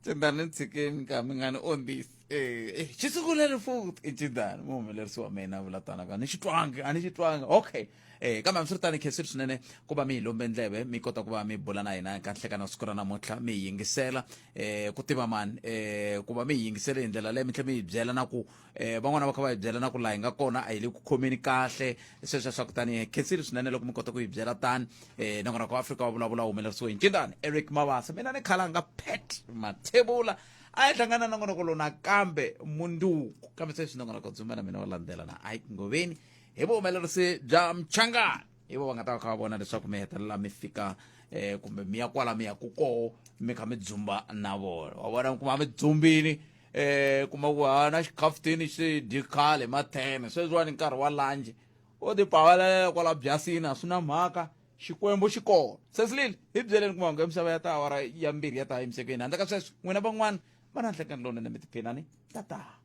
Cindani ni tshikeni ka mi nga ni ondzisi eh xi sungulele futhi i Cindani muhumelerisi wa mina vula tana ka ni xi twangi a ni xi twangi okay eh kambe hambiswiritano khensile swinene ku va mi hi lombe ndleve mi kota ku va mi bula na hina ka nhlekani wa siku ra namuntlha mi hi yingisela eh ku tiva mani eh ku va mi hi yingisele hi ndlela leyi mi tlhela mi hi byela na ku eh van'wana va kha va hi byela na ku laha hi nga kona a hi le ku khomeni kahle sweswo swa kutani hi khensile swinene loko mi kota ku hi byela tani eh nakona ku Afrika wa vulavula humelerisiwe hi ncindani Eric Mabasa mina ni khalanga Pat Mathebula a hi hlangana nongonoko lowu nakambe munduku kambe sweswi nongonoko dzumba na mina wa landzela na Ike Ngoveni hi vuhumelerisi bya Mchangani hi vo va nga ta va kha va vona leswaku mi hetelela mi fika eh kumbe mi ya kwala mi ya ku koho mi kha mi dzumba na vona wa vona mi kuma mi dzumbini eh kuma ku ha na xikhaftini xi dyi khale matheme sweswiwani nkarhi wa lunch u ti pavalelela kwala byasini a swi na mhaka xikwembu xi kona sesilile hi byeleni kuma ngo misava ya ta awara ya mbirhi ya ta yimisekweni handle ka sweswo n'wina van'wana va na nhlekani lowunene mi tiphinani tata.